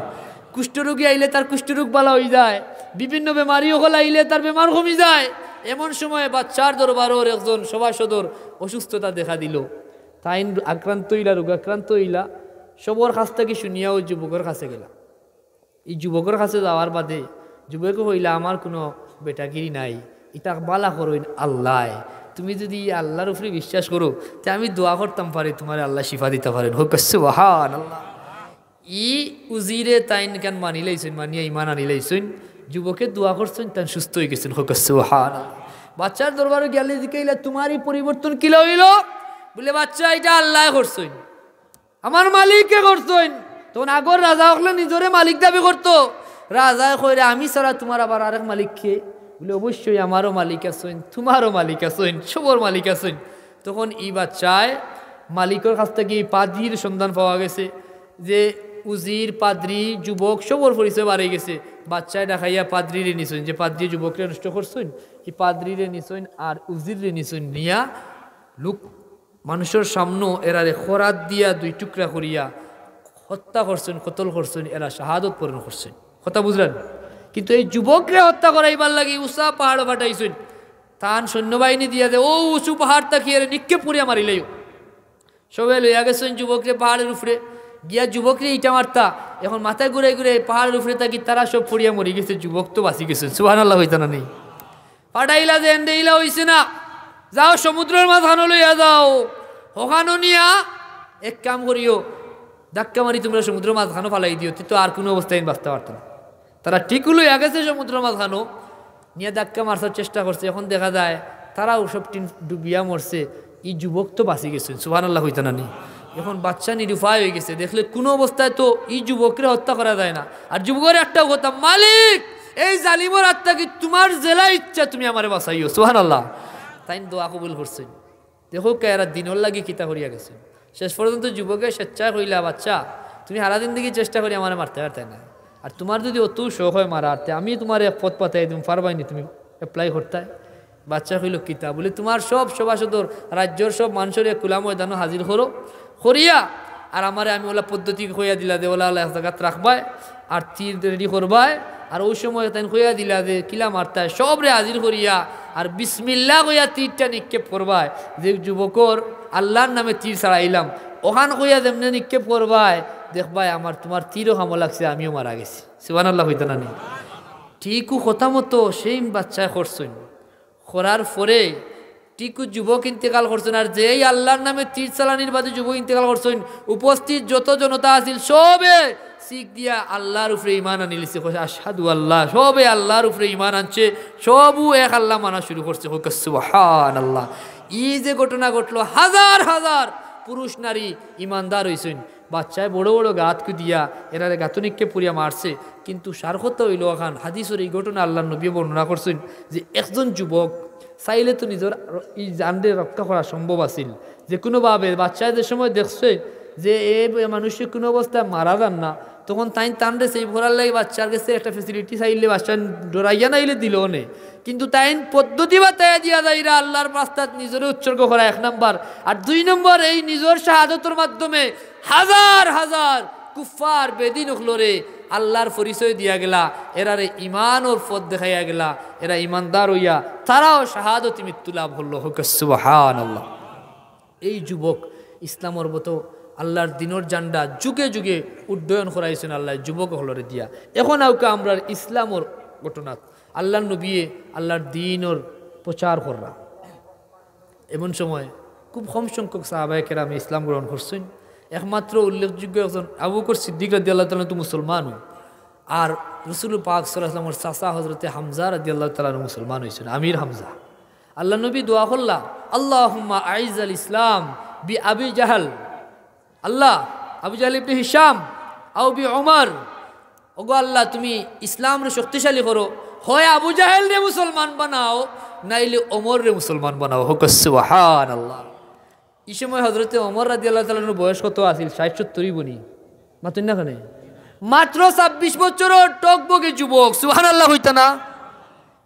কুষ্ঠরোগী আইলে তার কুষ্ঠরোগ বালা অইযায়, বিভিন্ন বেমারি অকল আইলে তার বেমার কমি যায়। এমন সময় বাদশার দরবারর একজন সভাসদর অসুস্থতা দেখা দিলো, তাইন আক্রান্ত অইলা, রোগাক্রান্ত অইলা। সবর কাছ থাকি শুনিয়া অউ যুবকর কাছে গেলা। ই যুবকর কাছে যাওয়ার বাদে যুবকে কইলা, "আমার কুনু বেটাগিরি নাই, ইটা বালা করইন আল্লায়। তুমি যুদি ই আল্লার উপরে বিশ্বাস করো, তে আমি দোয়া করতাম পারি, তুমারে আল্লায় শিফা দিতা পারইন।" কউক্কা সুবহানাল্লাহ। ই উজিরে তাইন ইখান মানিলাইছইন, মানিয়া ইমান আনিলাইছইন। যুবকে দোয়া করছইন, তাইন সুস্থ অইগেছইন। কউক্কা সুবহানাল্লাহ। বাদশার দরবারো গিয়া জিকাইলা, "তুমার ই পরিবর্তন কিলা অইলো?" বুলে, "বাদশা, ইটা আল্লায় করছইন, আমার মালিকে করছইন।" তখন আগর রাজা অকলে নিজরে মালিক দাবি করতো। রাজায় কয়, "রে, আমি ছাড়া তুমার আবার আরেক মালিক কে?" বুলে, "অবশ্যই আমারও মালিক আছইন, তুমারও মালিক আছইন, সবর মালিক আছইন।" তখন ই বাদশায় মালিকর কাছ থাকি পাদ্রির সন্ধান পাওয়া গেছে যে উজির, পাদ্রি, যুবক সবর পরিচয় বারইগেছে। বাদশায় ডাকাইয়া পাদ্রিরে নিছইন, যে পাদ্রি যুবকরে নষ্ট করছইন, ই পাদ্রিরে নিছইন আর উজিররে নিছইন, নিয়া লোক মানষর সামনো এরারে খরাত দিয়া দুই টুকরা করিয়া হত্যা করছইন, কতল করছইন, এরা শাহাদত বরণ করছইন। কথা বুঝরা নি? কিন্তু এই যুবকরে হত্যা করাইবার লাগি উচা পাহাড়ো পাঠাইছইন। তান সৈন্যবাহিনী দিয়া যে অউ উঁচু পাহাড় থাকি এরে নিক্ষেপ করিয়া মারিলাইও। সবে লইয়া গেছইন যুবকরে পাহাড়র উপরে, গিয়া যুবকরে ইটা মারতা। এখন মাথা ঘুরাই ঘুরাই পাহাড়র উপরে থাকি তারা সব পড়িয়া মরিগেছে, যুবক তো বাঁচিগেছইন। সুবহানাল্লাহ কইতা না নি? পাঠাইলা যে এন্ডে ইলা অইছে না, যাও সমুদ্রর মাঝখানো লইয়া যাও, অখানো নিয়া এক কাম করিও, ধাক্কা মারি তুমরা সমুদ্রর মাঝখানো ফালাই দিও, তে তো আর কুনু অবস্থায় বাঁচতা পারতা না। তারা ঠিকউ লইয়া গেছে সমুদ্রর মাঝখানো, নিয়া ধাক্কা মারছার চেষ্টা করছে, এখন দেখা যায় তারাও সব টিন ডুবিয়া মরছে, ই যুবক তো বাঁচিগেছইন। সুবহানাল্লাহ কইতা না নি? এখন বাদশা নিরুপায় অইগেছে, দেখলে কুনু অবস্থায় তো ই যুবকরে হত্যা করা যায় না। আর যুবকরে একটাউ কথা, "মালিক, এই জালিমর আত থাকি তুমার যেলা ইচ্ছা তুমি আমারে বাঁচাইও।" সুবহানাল্লাহ। তাইন দোয়া কবুল করছইন। দেখউক্কা, এরা দিনর লাগি কিতা করিয়া গেছইন। শেষ পর্যন্ত যুবকে স্বেচ্ছায় কইলা, "বাদশা, তুমি হারা জিন্দেগি চেষ্টা করি আমারে মারতায় পারতায় না, আর তুমার যুদি অতউ শখ অয় মারার, তে আমি তুমারে এক পথ বাতাই দিমু, পারবায় নি তুমি apply করতায়?" বাদশা কইলো, "কিতা?" বুলে, "তুমার সব সভাসদর, রাজ্যর সব মানষরে খুলা ময়দানো হাজির করো, করিয়া আর আমারে আমি অলা পদ্ধতি কইয়া দিলা দে, অলা অলা এক জাগাত রাখবায়, আর তীর ready করবায়, আর অউ সময় তাইন কইয়া দিলা দে কিলা মারতায়, সবরে হাজির করিয়া আর বিসমিল্লাহ কইয়া তীরটা নিক্ষেপ করবায়। যে যুবকর আল্লার নামে তীর ছাড়াইলাম, অখান কইয়া যেমনে নিক্ষেপ করবায়, দেখবায় আমার, তুমার তীরও কামো লাগছে, আমিও মারা গেছি।" সুবহানাল্লাহ কইতা না নি? ঠিকউ কথা মতো same বাদশায় করছইন। করার পরে ঠিকউ যুবক ইন্তেকাল করছইন, আর যেই আল্লার নামে তীর চালানির বাদে যুবক ইন্তেকাল করছইন, উপস্থিত যত জনতা আছিল সবে চিক দিয়া আল্লার উপরে ইমান আনিলিছে, কইছে, "আশহাদু আল্লাহ।" সবে আল্লার উপরে ইমান আনছে, সবউ এক আল্লা মানা শুরু করছে। কউক্কা সুবহানাল্লাহ। ই যে ঘটনা ঘটলো, হাজার হাজার পুরুষ নারী ইমানদার অইছইন। বাদশায় বড় বড় গাত খুদিয়া এরারে গাতো নিক্ষেপ করিয়া মারছে। কিন্তু সার কথা অইলো অখান, হাদিসর এই ঘটনা আল্লার নবীয়ে বর্ণনা করছইন যে একজন যুবক চাইলে তো নিজর ই জানরে রক্ষা করা সম্ভব আছিল। যেকুনুভাবে বাদশায় যে সময় দেখছে যে এ মানুষে কুনু অবস্থায় মারা যার না, তখন তাইন তানরে save করার লাগি বাদশার গেছে একটা facility চাইলে বাদশায় ডরাইয়া নাইলে দিলো অনে। কিন্তু তাইন পদ্ধতি বাতাইয়া দিয়া যাইরা আল্লার রাস্তাত নিজরে উৎসর্গ করা এক নাম্বার। আর দুই নম্বর, এই নিজর শাহাদতর মাধ্যমে হাজার হাজার কুফফার বেদিন অকলরে আল্লার পরিচয় দিয়া গেলা, এরারে ইমানর পথ দেখাইয়া গেলা, এরা ইমানদার অইয়া তারাও শাহাদতি মৃত্যু লাভ করলো। হক সুবহানাল্লাহ। এই যুবক ইসলামর মতো আল্লার দিনর জান্ডা যুগে যুগে উড্ডয়ন করাইছইন আল্লায় যুবক অকলরে দিয়া। এখন আউক্কা আমরার ইসলামর ঘটনাত আল্লার নবীয়ে আল্লার দিনর প্রচার কররা। এমন সময় খুব কম সংখ্যক সাহাবায়ে কেরামে ইসলাম গ্রহণ করছইন। একমাত্র উল্লেখযোগ্য একজন আবু বকর সিদ্দিক রাদিয়াল্লাহু তাআলা আনহু তো মুসলমান অইন। আর রসুল পাক সাল্লাল্লাহু আলাইহি ওয়াসাল্লামর চাচা হযরতে হামজা রাদিয়াল্লাহু তাআলা আনহু মুসলমান অইছইন, আমির হামজা। আল্লার নবী দোয়া করলা, "আল্লাহুম্মা আইজ্জাল ইসলাম বি আবি জাহাল।" আল্লাহ, আবু জাহাল ইবনে হিশাম, আও বি ওমর, ওগো আল্লাহ, তুমি ইসলামরে শক্তিশালী করো, হয় আবু জাহেলরে মুসলমান বানাও, নাইলে ওমররে মুসলমান বানাও। হক সুবহানাল্লাহ। ই সময় হযরতে ওমর রাদিয়াল্লাহু তাআলা আনহুর বয়স কত আছিল? ষাইট সত্তর অইবো নি? মাতইন না কেনে? মাত্র ছাব্বিশ বছরর টকবগে যুবক। সুবহানাল্লাহ কইতা না?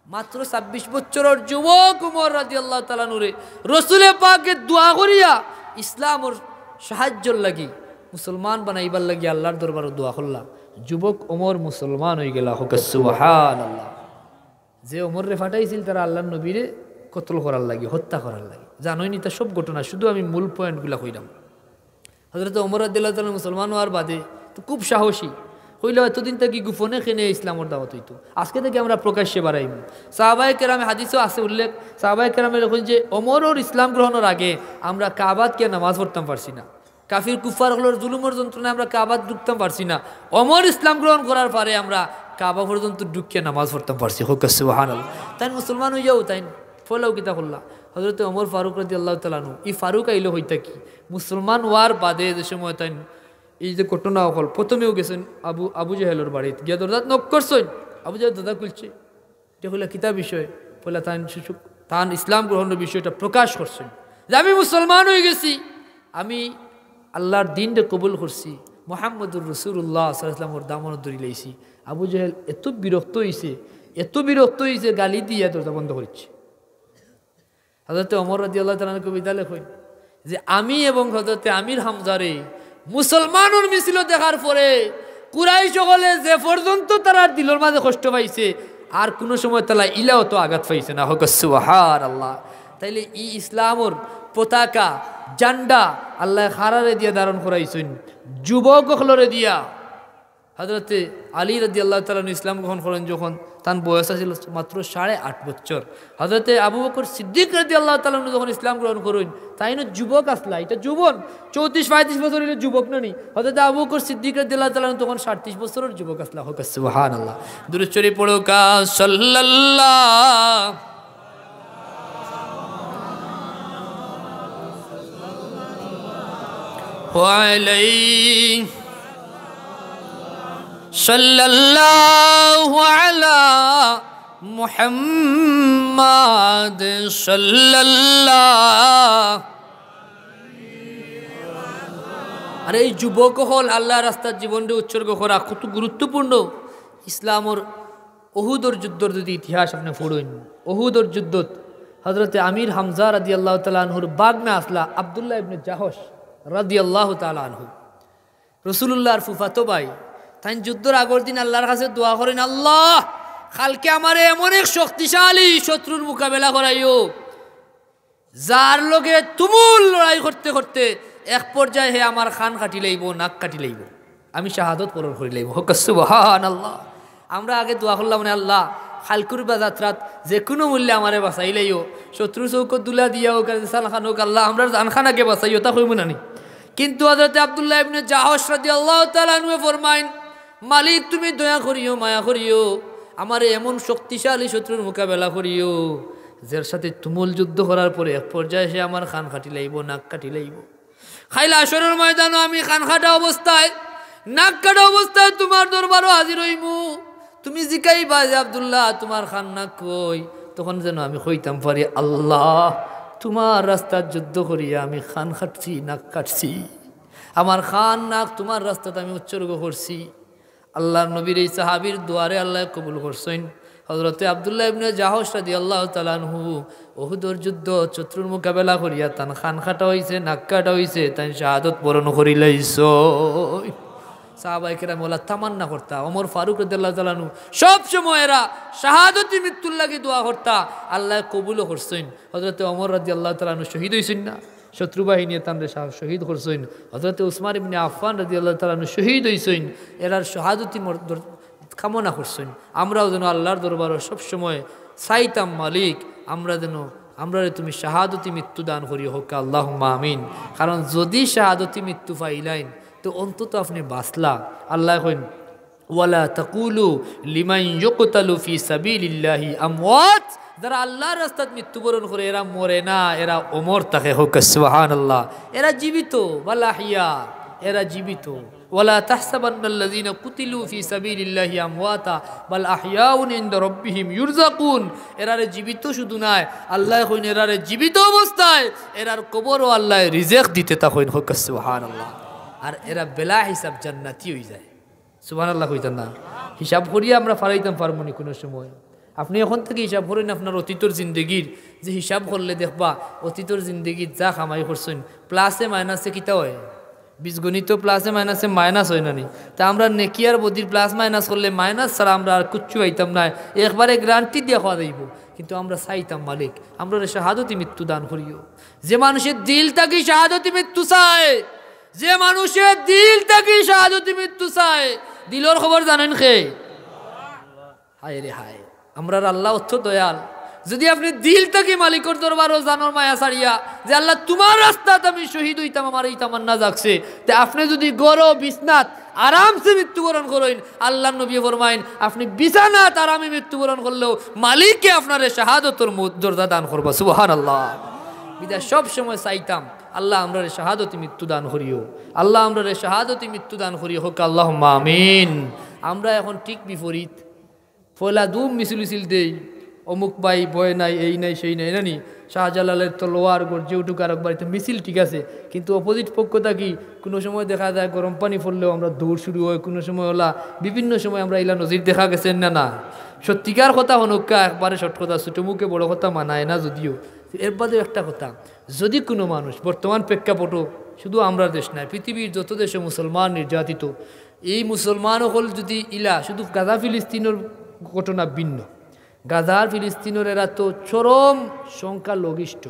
মাত্র ছাব্বিশ বছরর যুবক ওমর রাদিয়াল্লাহু তাআলা আনহুরে রসুলে পাকে দোয়া করিয়া ইসলামর সাহায্যর লাগি, মুসলমান বানাইবার লাগি আল্লার দরবারো দোয়া করলা। যুবক ওমর মুসলমান অইগেলা। হক সুবহানাল্লাহ। যে ওমররে পাঠাইছিল তারা আল্লার নবীরে কতল করার লাগি, হত্যা করার লাগি। জানইন ইতা সব ঘটনা, শুধু আমি মূল point গুলা কইরাম। হযরতে ওমর রাদিয়াল্লাহু তাআলা আনহু মুসলমান অওয়ার বাদে তো খুব সাহসী। কইলা, "এতদিন থাকি গোপনে কেনে ইসলামর দাওয়াত অইতো, আজকে থাকি আমরা প্রকাশ্যে বাড়াইমু।" সাহাবায়ে কেরামে, হাদিসও আছে উল্লেখ, সাহাবায়ে কেরামে লেখইন যে ওমরর ইসলাম গ্রহণর আগে আমরা কাবাত গিয়া নামাজ পড়তাম পারছি না। কাফির কুফফার অকলর জুলুমর যন্ত্রণায় আমরা কাবাত ঢুকতাম পারছি না। ওমর ইসলাম গ্রহণ করার পরে আমরা কাবা পর্যন্ত ঢুকিয়া নামাজ পড়তাম পারছি। হক সুবহানাল্লাহ। তাইন মুসলমান অইয়াও তাইন ফলাও কিতা করলা? হযরতে ওমর ফারুক রাদিয়াল্লাহু তাআলা আনহু, ই ফারুক আইলো কই থাকি? মুসলমান অওয়ার বাদে যে সময় তাইন এই যে ঘটনা অকল, প্রথমেও গেছইন আবু, আবু জাহেলর বাড়িত, গিয়া দরজাত knock করছইন, আবু জাহেল দরজা খুলছে। তে কইলা, "কিতা বিষয়?" কইলা, তাইন সুযোগ, তান ইসলাম গ্রহণর বিষয়টা প্রকাশ করছইন যে, "আমি মুসলমান অইগেছি, আমি আল্লার দিনরে কবুল করছি, মুহাম্মদুর রাসূলুল্লাহ সাল্লাল্লাহু আলাইহি ওয়াসাল্লামর দামন ধরি লাইছি।" আবু জাহেল এত বিরক্ত অইছে, এত বিরক্ত অইছে, গালি দিয়া দরজা বন্ধ করিছে। হযরতে ওমর রাদিয়াল্লাহু তাআলা আনহু কবিতা লেখইন যে আমি এবং হযরতে আমির হামজারে মুসলমানর মিছিলো দেখার পরে কুরাইশ অকলে যে পর্যন্ত তারার দিলর মাঝে কষ্ট পাইছে, আর কুনু সময় তারা ইলাও তো আঘাত পাইছে না। হক সুবহানাল্লাহ। তাইলে ই ইসলামর পতাকা, জান্ডা আল্লায় কারারে দিয়া ধারণ করাইছইন? যুবক অকলরে দিয়া। হযরতে আলী রাদিয়াল্লাহু তাআলা আনহু ইসলাম গ্রহণ করইন যখন, তান বয়স আছিল মাত্র সাড়ে আট বছর। হযরতে আবু বকর সিদ্দিক রাদিয়াল্লাহু তাআলা আনহু যখন ইসলাম গ্রহণ করইন, তাইনও যুবক আছলা, ইটা যৌবন, চৌত্রিশ পঁয়ত্রিশ বছর অইলে যুবক না নি? হযরতে আবু বকর সিদ্দিক রাদিয়াল্লাহু তাআলা আনহু তখন সাতত্রিশ বছরর যুবক আছলা। হক সুবহানাল্লাহ। দুরূদ শরীফ পড়ো কা সাল্লাল্লাহু আলাইহি সাল্লাল্লাহু আলা মুহাম্মাদ সাল্লাল্লাহু। আর এই যুবক অকল আল্লার রাস্তাত জীবনরে উৎসর্গ করা কত গুরুত্বপূর্ণ। ইসলামর উহুদর যুদ্ধর যদি ইতিহাস আপনে পড়ইন, উহুদর যুদ্ধত হযরতে আমির হামজা রাদিয়াল্লাহু তাআলা আনহুর ভাগনা আছলা আব্দুল্লাহ ইবনে জাহশ রাদিয়াল্লাহু তাআলা আনহু, রাসূলুল্লাহর ফুফাতো ভাই। তাইন যুদ্ধর আগর দিন আল্লার কাছে দোয়া করইন, "আল্লাহ, কালকে আমারে এমন এক শক্তিশালী শত্রুর মোকাবেলা করাইও, যার লগে তুমুল লড়াই করতে করতে এক পর্যায়ে হে আমার কান কাটি লাইবো, নাক কাটি লাইবো, আমি শাহাদত বরণ করি লাইমু।" হক সুবহানাল্লাহ। আমরা আগে দোয়া করলাম, মানে, "আল্লাহ, কালকুর বা যাত্রাত যে কুনু মূল্যে আমারে বাঁচাই লাইও, শত্রুর চউখো ধুলা দিয়া অউক আর যেছান খান অউক, আল্লাহ, আমরার জান খান আগে বাঁচাইও", তা কইমু না নি? কিন্তু হযরতে আব্দুল্লাহ ইবনে জাহশ রাদিয়াল্লাহু তাআলা আনহু ফরমাইন, "মালিক, তুমি দয়া করিও, মায়া করিও, আমারে এমন শক্তিশালী শত্রুর মোকাবেলা করিও, যার সাথে তুমুল যুদ্ধ করার পরে এক পর্যায়ে সে আমার কান কাটি লাইবো, নাক কাটি লাইবো।" কাইল হাশরর ময়দানো আমি কান কাটা অবস্থায়, নাক কাটা অবস্থায় তুমার দরবারো হাজির অইমু। তুমি জিকাইবা যে, "আব্দুল্লাহ, তুমার কান নাক কই?" তখন যেন আমি কইতাম পারি, "আল্লাহ, তুমার রাস্তাত যুদ্ধ করিয়া আমি কান কাটছি, নাক কাটছি। আমার কান নাক তুমার রাস্তাত আমি উৎসর্গ করছি।" আল্লাহর নবীর এই সাহাবীর দোয়ারে আল্লায় কবুল করছইন। হযরতে আব্দুল্লাহ ইবনে জাহশ রাদিয়াল্লাহু তাআলা আনহু উহুদর যুদ্ধ শত্রুর মোকাবেলা করিয়া তান কান কাটা অইছে, নাক কাটা অইছে, তাইন শাহাদত বরণ করিলাইছইন। সাহাবায়ে কেরাম অলা তামান্না করতা, ওমর ফারুক রাদিয়াল্লাহু তাআলা আনহু সব সময় এরা শাহাদতি মৃত্যুর লাগি দোয়া করতা, আল্লায় কবুলও করছইন। হযরতে ওমর রাদিয়াল্লাহু তাআলা আনহু শহীদ অইছইন না? শত্রু বাহিনীয়ে তানরে শা-, শহীদ করছইন। হযরতে উসমান ইবনে আফফান রাদিয়াল্লাহু তাআলা আনহু শহীদ অইছইন। এরার শাহাদতি মর-, দর-, কামনা করছইন। আমরাও যেন আল্লাহর দরবারো সব সময় চাইতাম, "মালিক, আমরা যেন, আমরারে তুমি শাহাদতি মৃত্যু দান করিও।" কউক্কা আল্লাহুম্মা আমিন। কারণ যুদি শাহাদতি মৃত্যু পাইলাইন, তে অন্তত আপনে বাঁচলা। আল্লায় কইন, "ওয়ালা তাকুলু লিমান ইউকতালু ফি সাবিলিল্লাহি আমওয়াত।" যারা আল্লাহর রাস্তাত মৃত্যুবরণ করে, এরা মরে না, এরা অমর থাকে। কউক্কা সুবহানাল্লাহ। এরা জীবিত, বাল আহইয়া, এরা জীবিত। "ওয়ালা তাহসাবান্নাল্লাযীনা কুতিলু ফি সাবিলিল্লাহি আমওয়াতা, বাল আহইয়াউন ইনদা রাব্বিহিম ইউরযাকুন।" এরারে জীবিত শুধু নায়, আল্লায় কইন এরারে জীবিত অবস্থায় এরার কবরও আল্লায় রিজেক দিতে থাকইন। কউক্কা সুবহানাল্লাহ। আর এরা বেলা হিসাব জান্নাতি অইযায়। সুবহানাল্লাহ কইতা না? হিসাব করিয়া আমরা ফালাইতাম পারমুনি কুনু সময়? আপনে অখন থাকি হিসাব করইন আপনার অতীতর জিন্দেগির, যে হিসাব করলে দেখবা অতীতর জিন্দেগিত যা কামাই করছইন, প্লাসে মাইনাসে কিতা অয়? বীজগণিত প্লাসে মাইনাসে মাইনাস অয় না নি? তে আমরার নেকি আর বদির প্লাস মাইনাস করলে মাইনাস ছাড়া আমরা আর কুচ্ছু পাইতাম নায়, একবারে গ্যারান্টি দিয়া কওয়া যাইবো। কিন্তু আমরা চাইতাম, "মালিক, আমরারে শাহাদতি মৃত্যু দান করিও।" যে মানুষে দিল থাকি শাহাদতি মৃত্যু চায়, যে মানুষে দিল থাকি শাহাদতি মৃত্যু চায়, দিলর খবর জানইন কে? হায় রে হায়, আমরার আল্লাহ অত দয়াল। যুদি আপনে দিল থাকি মালিকর দরবারো জানর মায়া ছাড়িয়া যে, "আল্লাহ, তুমার রাস্তাত আমি শহীদ অইতাম, আমার এই তামান্না জাগছে," তে আপনে যুদি ঘরো বিছনাত আরামসে মৃত্যুবরণ করইন, আল্লাহর নবীয়ে ফরমাইন, আপনে বিছানাত আরামে মৃত্যুবরণ করলেও মালিকে আপনারে শাহাদতর মৌ-, দরজা দান করবা। সুবহানাল্লাহ। বিধায় সব সময় চাইতাম, আল্লাহ, আমরারে শাহাদতি মৃত্যু দান করিও। আল্লাহ, আমরারে শাহাদতি মৃত্যু দান করিও। কউক্কা আল্লাহুম্মা আমিন। আমরা অখন ঠিক বিপরীত। পয়লা দুম মিছিল মিছিল দেই, অমুক ভাই ভয় নাই, এই নাই, সেই নাই, না নি? শাহজালালের তলোয়ার গর্জে উঠুক আরক বাড়িতে মিছিল, ঠিক আছে, কিন্তু অপোজিট পক্ষ থাকি কুনু সময় দেখা যায় গরম পানি পড়লেও আমরা দৌড় শুরু অয়, কুনু সময় অলা, বিভিন্ন সময় আমরা ইলা নজির দেখা গেছে না, না? সত্যিকার কথা হনউক্কা, একবারে শর্ট কথা, ছোট মুখে বড় কথা মানায় না যদিও। এর বাদেও একটা কথা, যুদি কুনু মানুষ বর্তমান প্রেক্ষাপটও শুধু আমরার দেশ নায়, পৃথিবীর যত দেশে মুসলমান নির্যাতিত, এই মুসলমান অকল যুদি ইলা, শুধু গাজা ফিলিস্তিনর ঘটনা ভিন্ন, গাজার ফিলিস্তিনর এরা তো চরম সংখ্যালঘিষ্ঠ,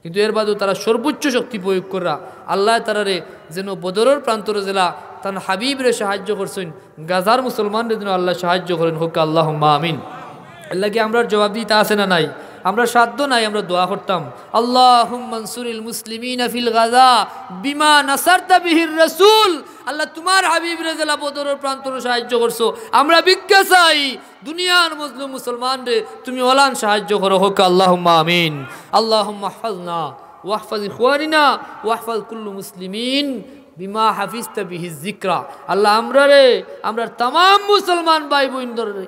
কিন্তু এর বাদেও তারা সর্বোচ্চ শক্তি প্রয়োগ করা, আল্লায় তারারে যেন বদরর প্রান্তরে যেলা তান হাবিবরে সাহায্য করছইন, গাজার মুসলমানরে যেন আল্লায় সাহায্য করইন। কউক্কা আল্লাহুম্মা আমিন। এর লাগি আমরার জবাবদিহিতা আছে না নাই? আমরার সাধ্য নাই, আমরা দোয়া করতাম, "আল্লাহুম্মা আনসুরিল মুসলিমিনা ফিল গাজা বিমা নাসারতা বিহির রাসূল।" আল্লাহ, তুমার হাবিবরে যেলা বদরর প্রান্তরে সাহায্য করছো, আমরা ভিক্ষা চাই, দুনিয়ার মজলুম মুসলমানরে তুমি অলান সাহায্য করো। কউক্কা আল্লাহুম্মা আমিন। আল্লাহুম্মা ইহফাজনা ওয়াহফাজ ইখওয়ানিনা ওয়াহফাজ কুল্লু মুসলিমিন বিমা হাফিজতা বিহি যিকরা। আল্লাহ, আমরারে, আমরার তামাম মুসলমান ভাই বইনদররে,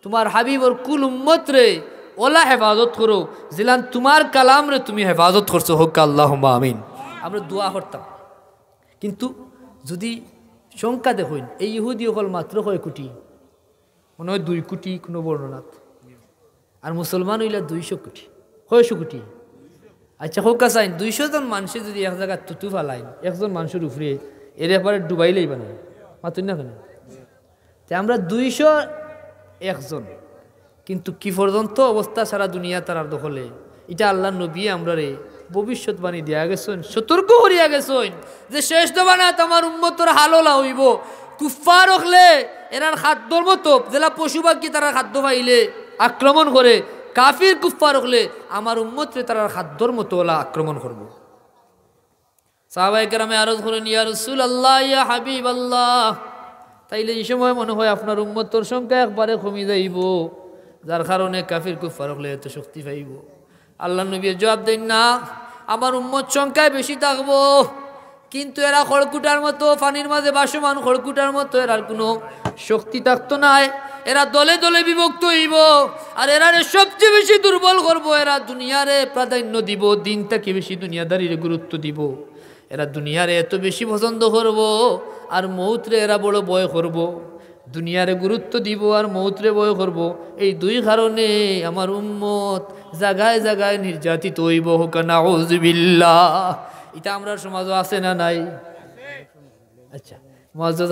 তুমার হাবিবর কুল উম্মতরে অলা হেফাজত করো, যেলান তুমার কালামরে তুমি হেফাজত করছো। কউক্কা আল্লাহুম্মা আমিন। আমরা দোয়া করতাম, কিন্তু যুদি সংখ্যা দেখইন, এই ইহুদি অকল মাত্র কয় কোটি? মনে অয় দুই কোটি কুনু বর্ণনাত। আর মুসলমান অইলা দুইশো কোটি। কয়শো কোটি? আচ্ছা, কউক্কা চাইন, দুইশো জন মানষে যুদি এক জাগাত থুতু ফালাইন, একজন মানষর উপরে, এরে একবারে ডুবাইলাইবা না? মাতইন না কেনে? তে আমরা দুইশো এক জন, কিন্তু কি পর্যন্ত অবস্থা সারা দুনিয়া তারার দখলে, ইটা আল্লাহর নবী আমরারে ভবিষ্যৎবাণী দিয়া গেছইন, সতর্ক করিয়া গেছইন যে শেষ জমানাত আমার উম্মতর হাল অলা অইবো। কুফফার অকলে এরার খাদ্যর মতো, যেলা পশু পাখি তারার খাদ্য পাইলে আক্রমণ করে, কাফির কুফফার অকলে আমার উম্মতরে তারার খাদ্যর মতো অলা আক্রমণ করবো। সাহাবায়ে কেরামে আরজ করইন, "ইয়া রাসূলুল্লাহ, ইয়া হাবিবাল্লাহ, তাইলে ই সময় মনে অয় আপনার উম্মতর সংখ্যা একবারে কমি যাইবো, যার কারণে কাফির কুফফার অকলে এত শক্তি পাইবো।" আল্লাহর নবীয়ে জবাব দেইন, "না, আমার উম্মত সংখ্যায় বেশি থাকবো, কিন্তু এরা খড়কুটার মতো, পানির মাঝে ভাসমান খড়কুটার মতো, এরার কুনু শক্তি থাকতো নায়। এরা দলে দলে বিভক্ত অইবো। আর এরারে সবচেয়ে বেশি দুর্বল করবো, এরা দুনিয়ারে প্রাধান্য দিবো, দিন থাকি বেশি দুনিয়াদারিরে গুরুত্ব দিবো। এরা দুনিয়ারে এত বেশি পছন্দ করবো, আর মউতরে এরা বড় ভয় করবো। দুনিয়ারে গুরুত্ব দিবো আর মউতরে ভয় করবো। এই দুই কারণে আমার উম্মত জাগায় জাগায় নির্যাতিত অইবো। কউক্কা নাউজুবিল্লাহ। ইতা আমরার সমাজো আছে না নাই? আচ্ছা, মুআজ্জাজ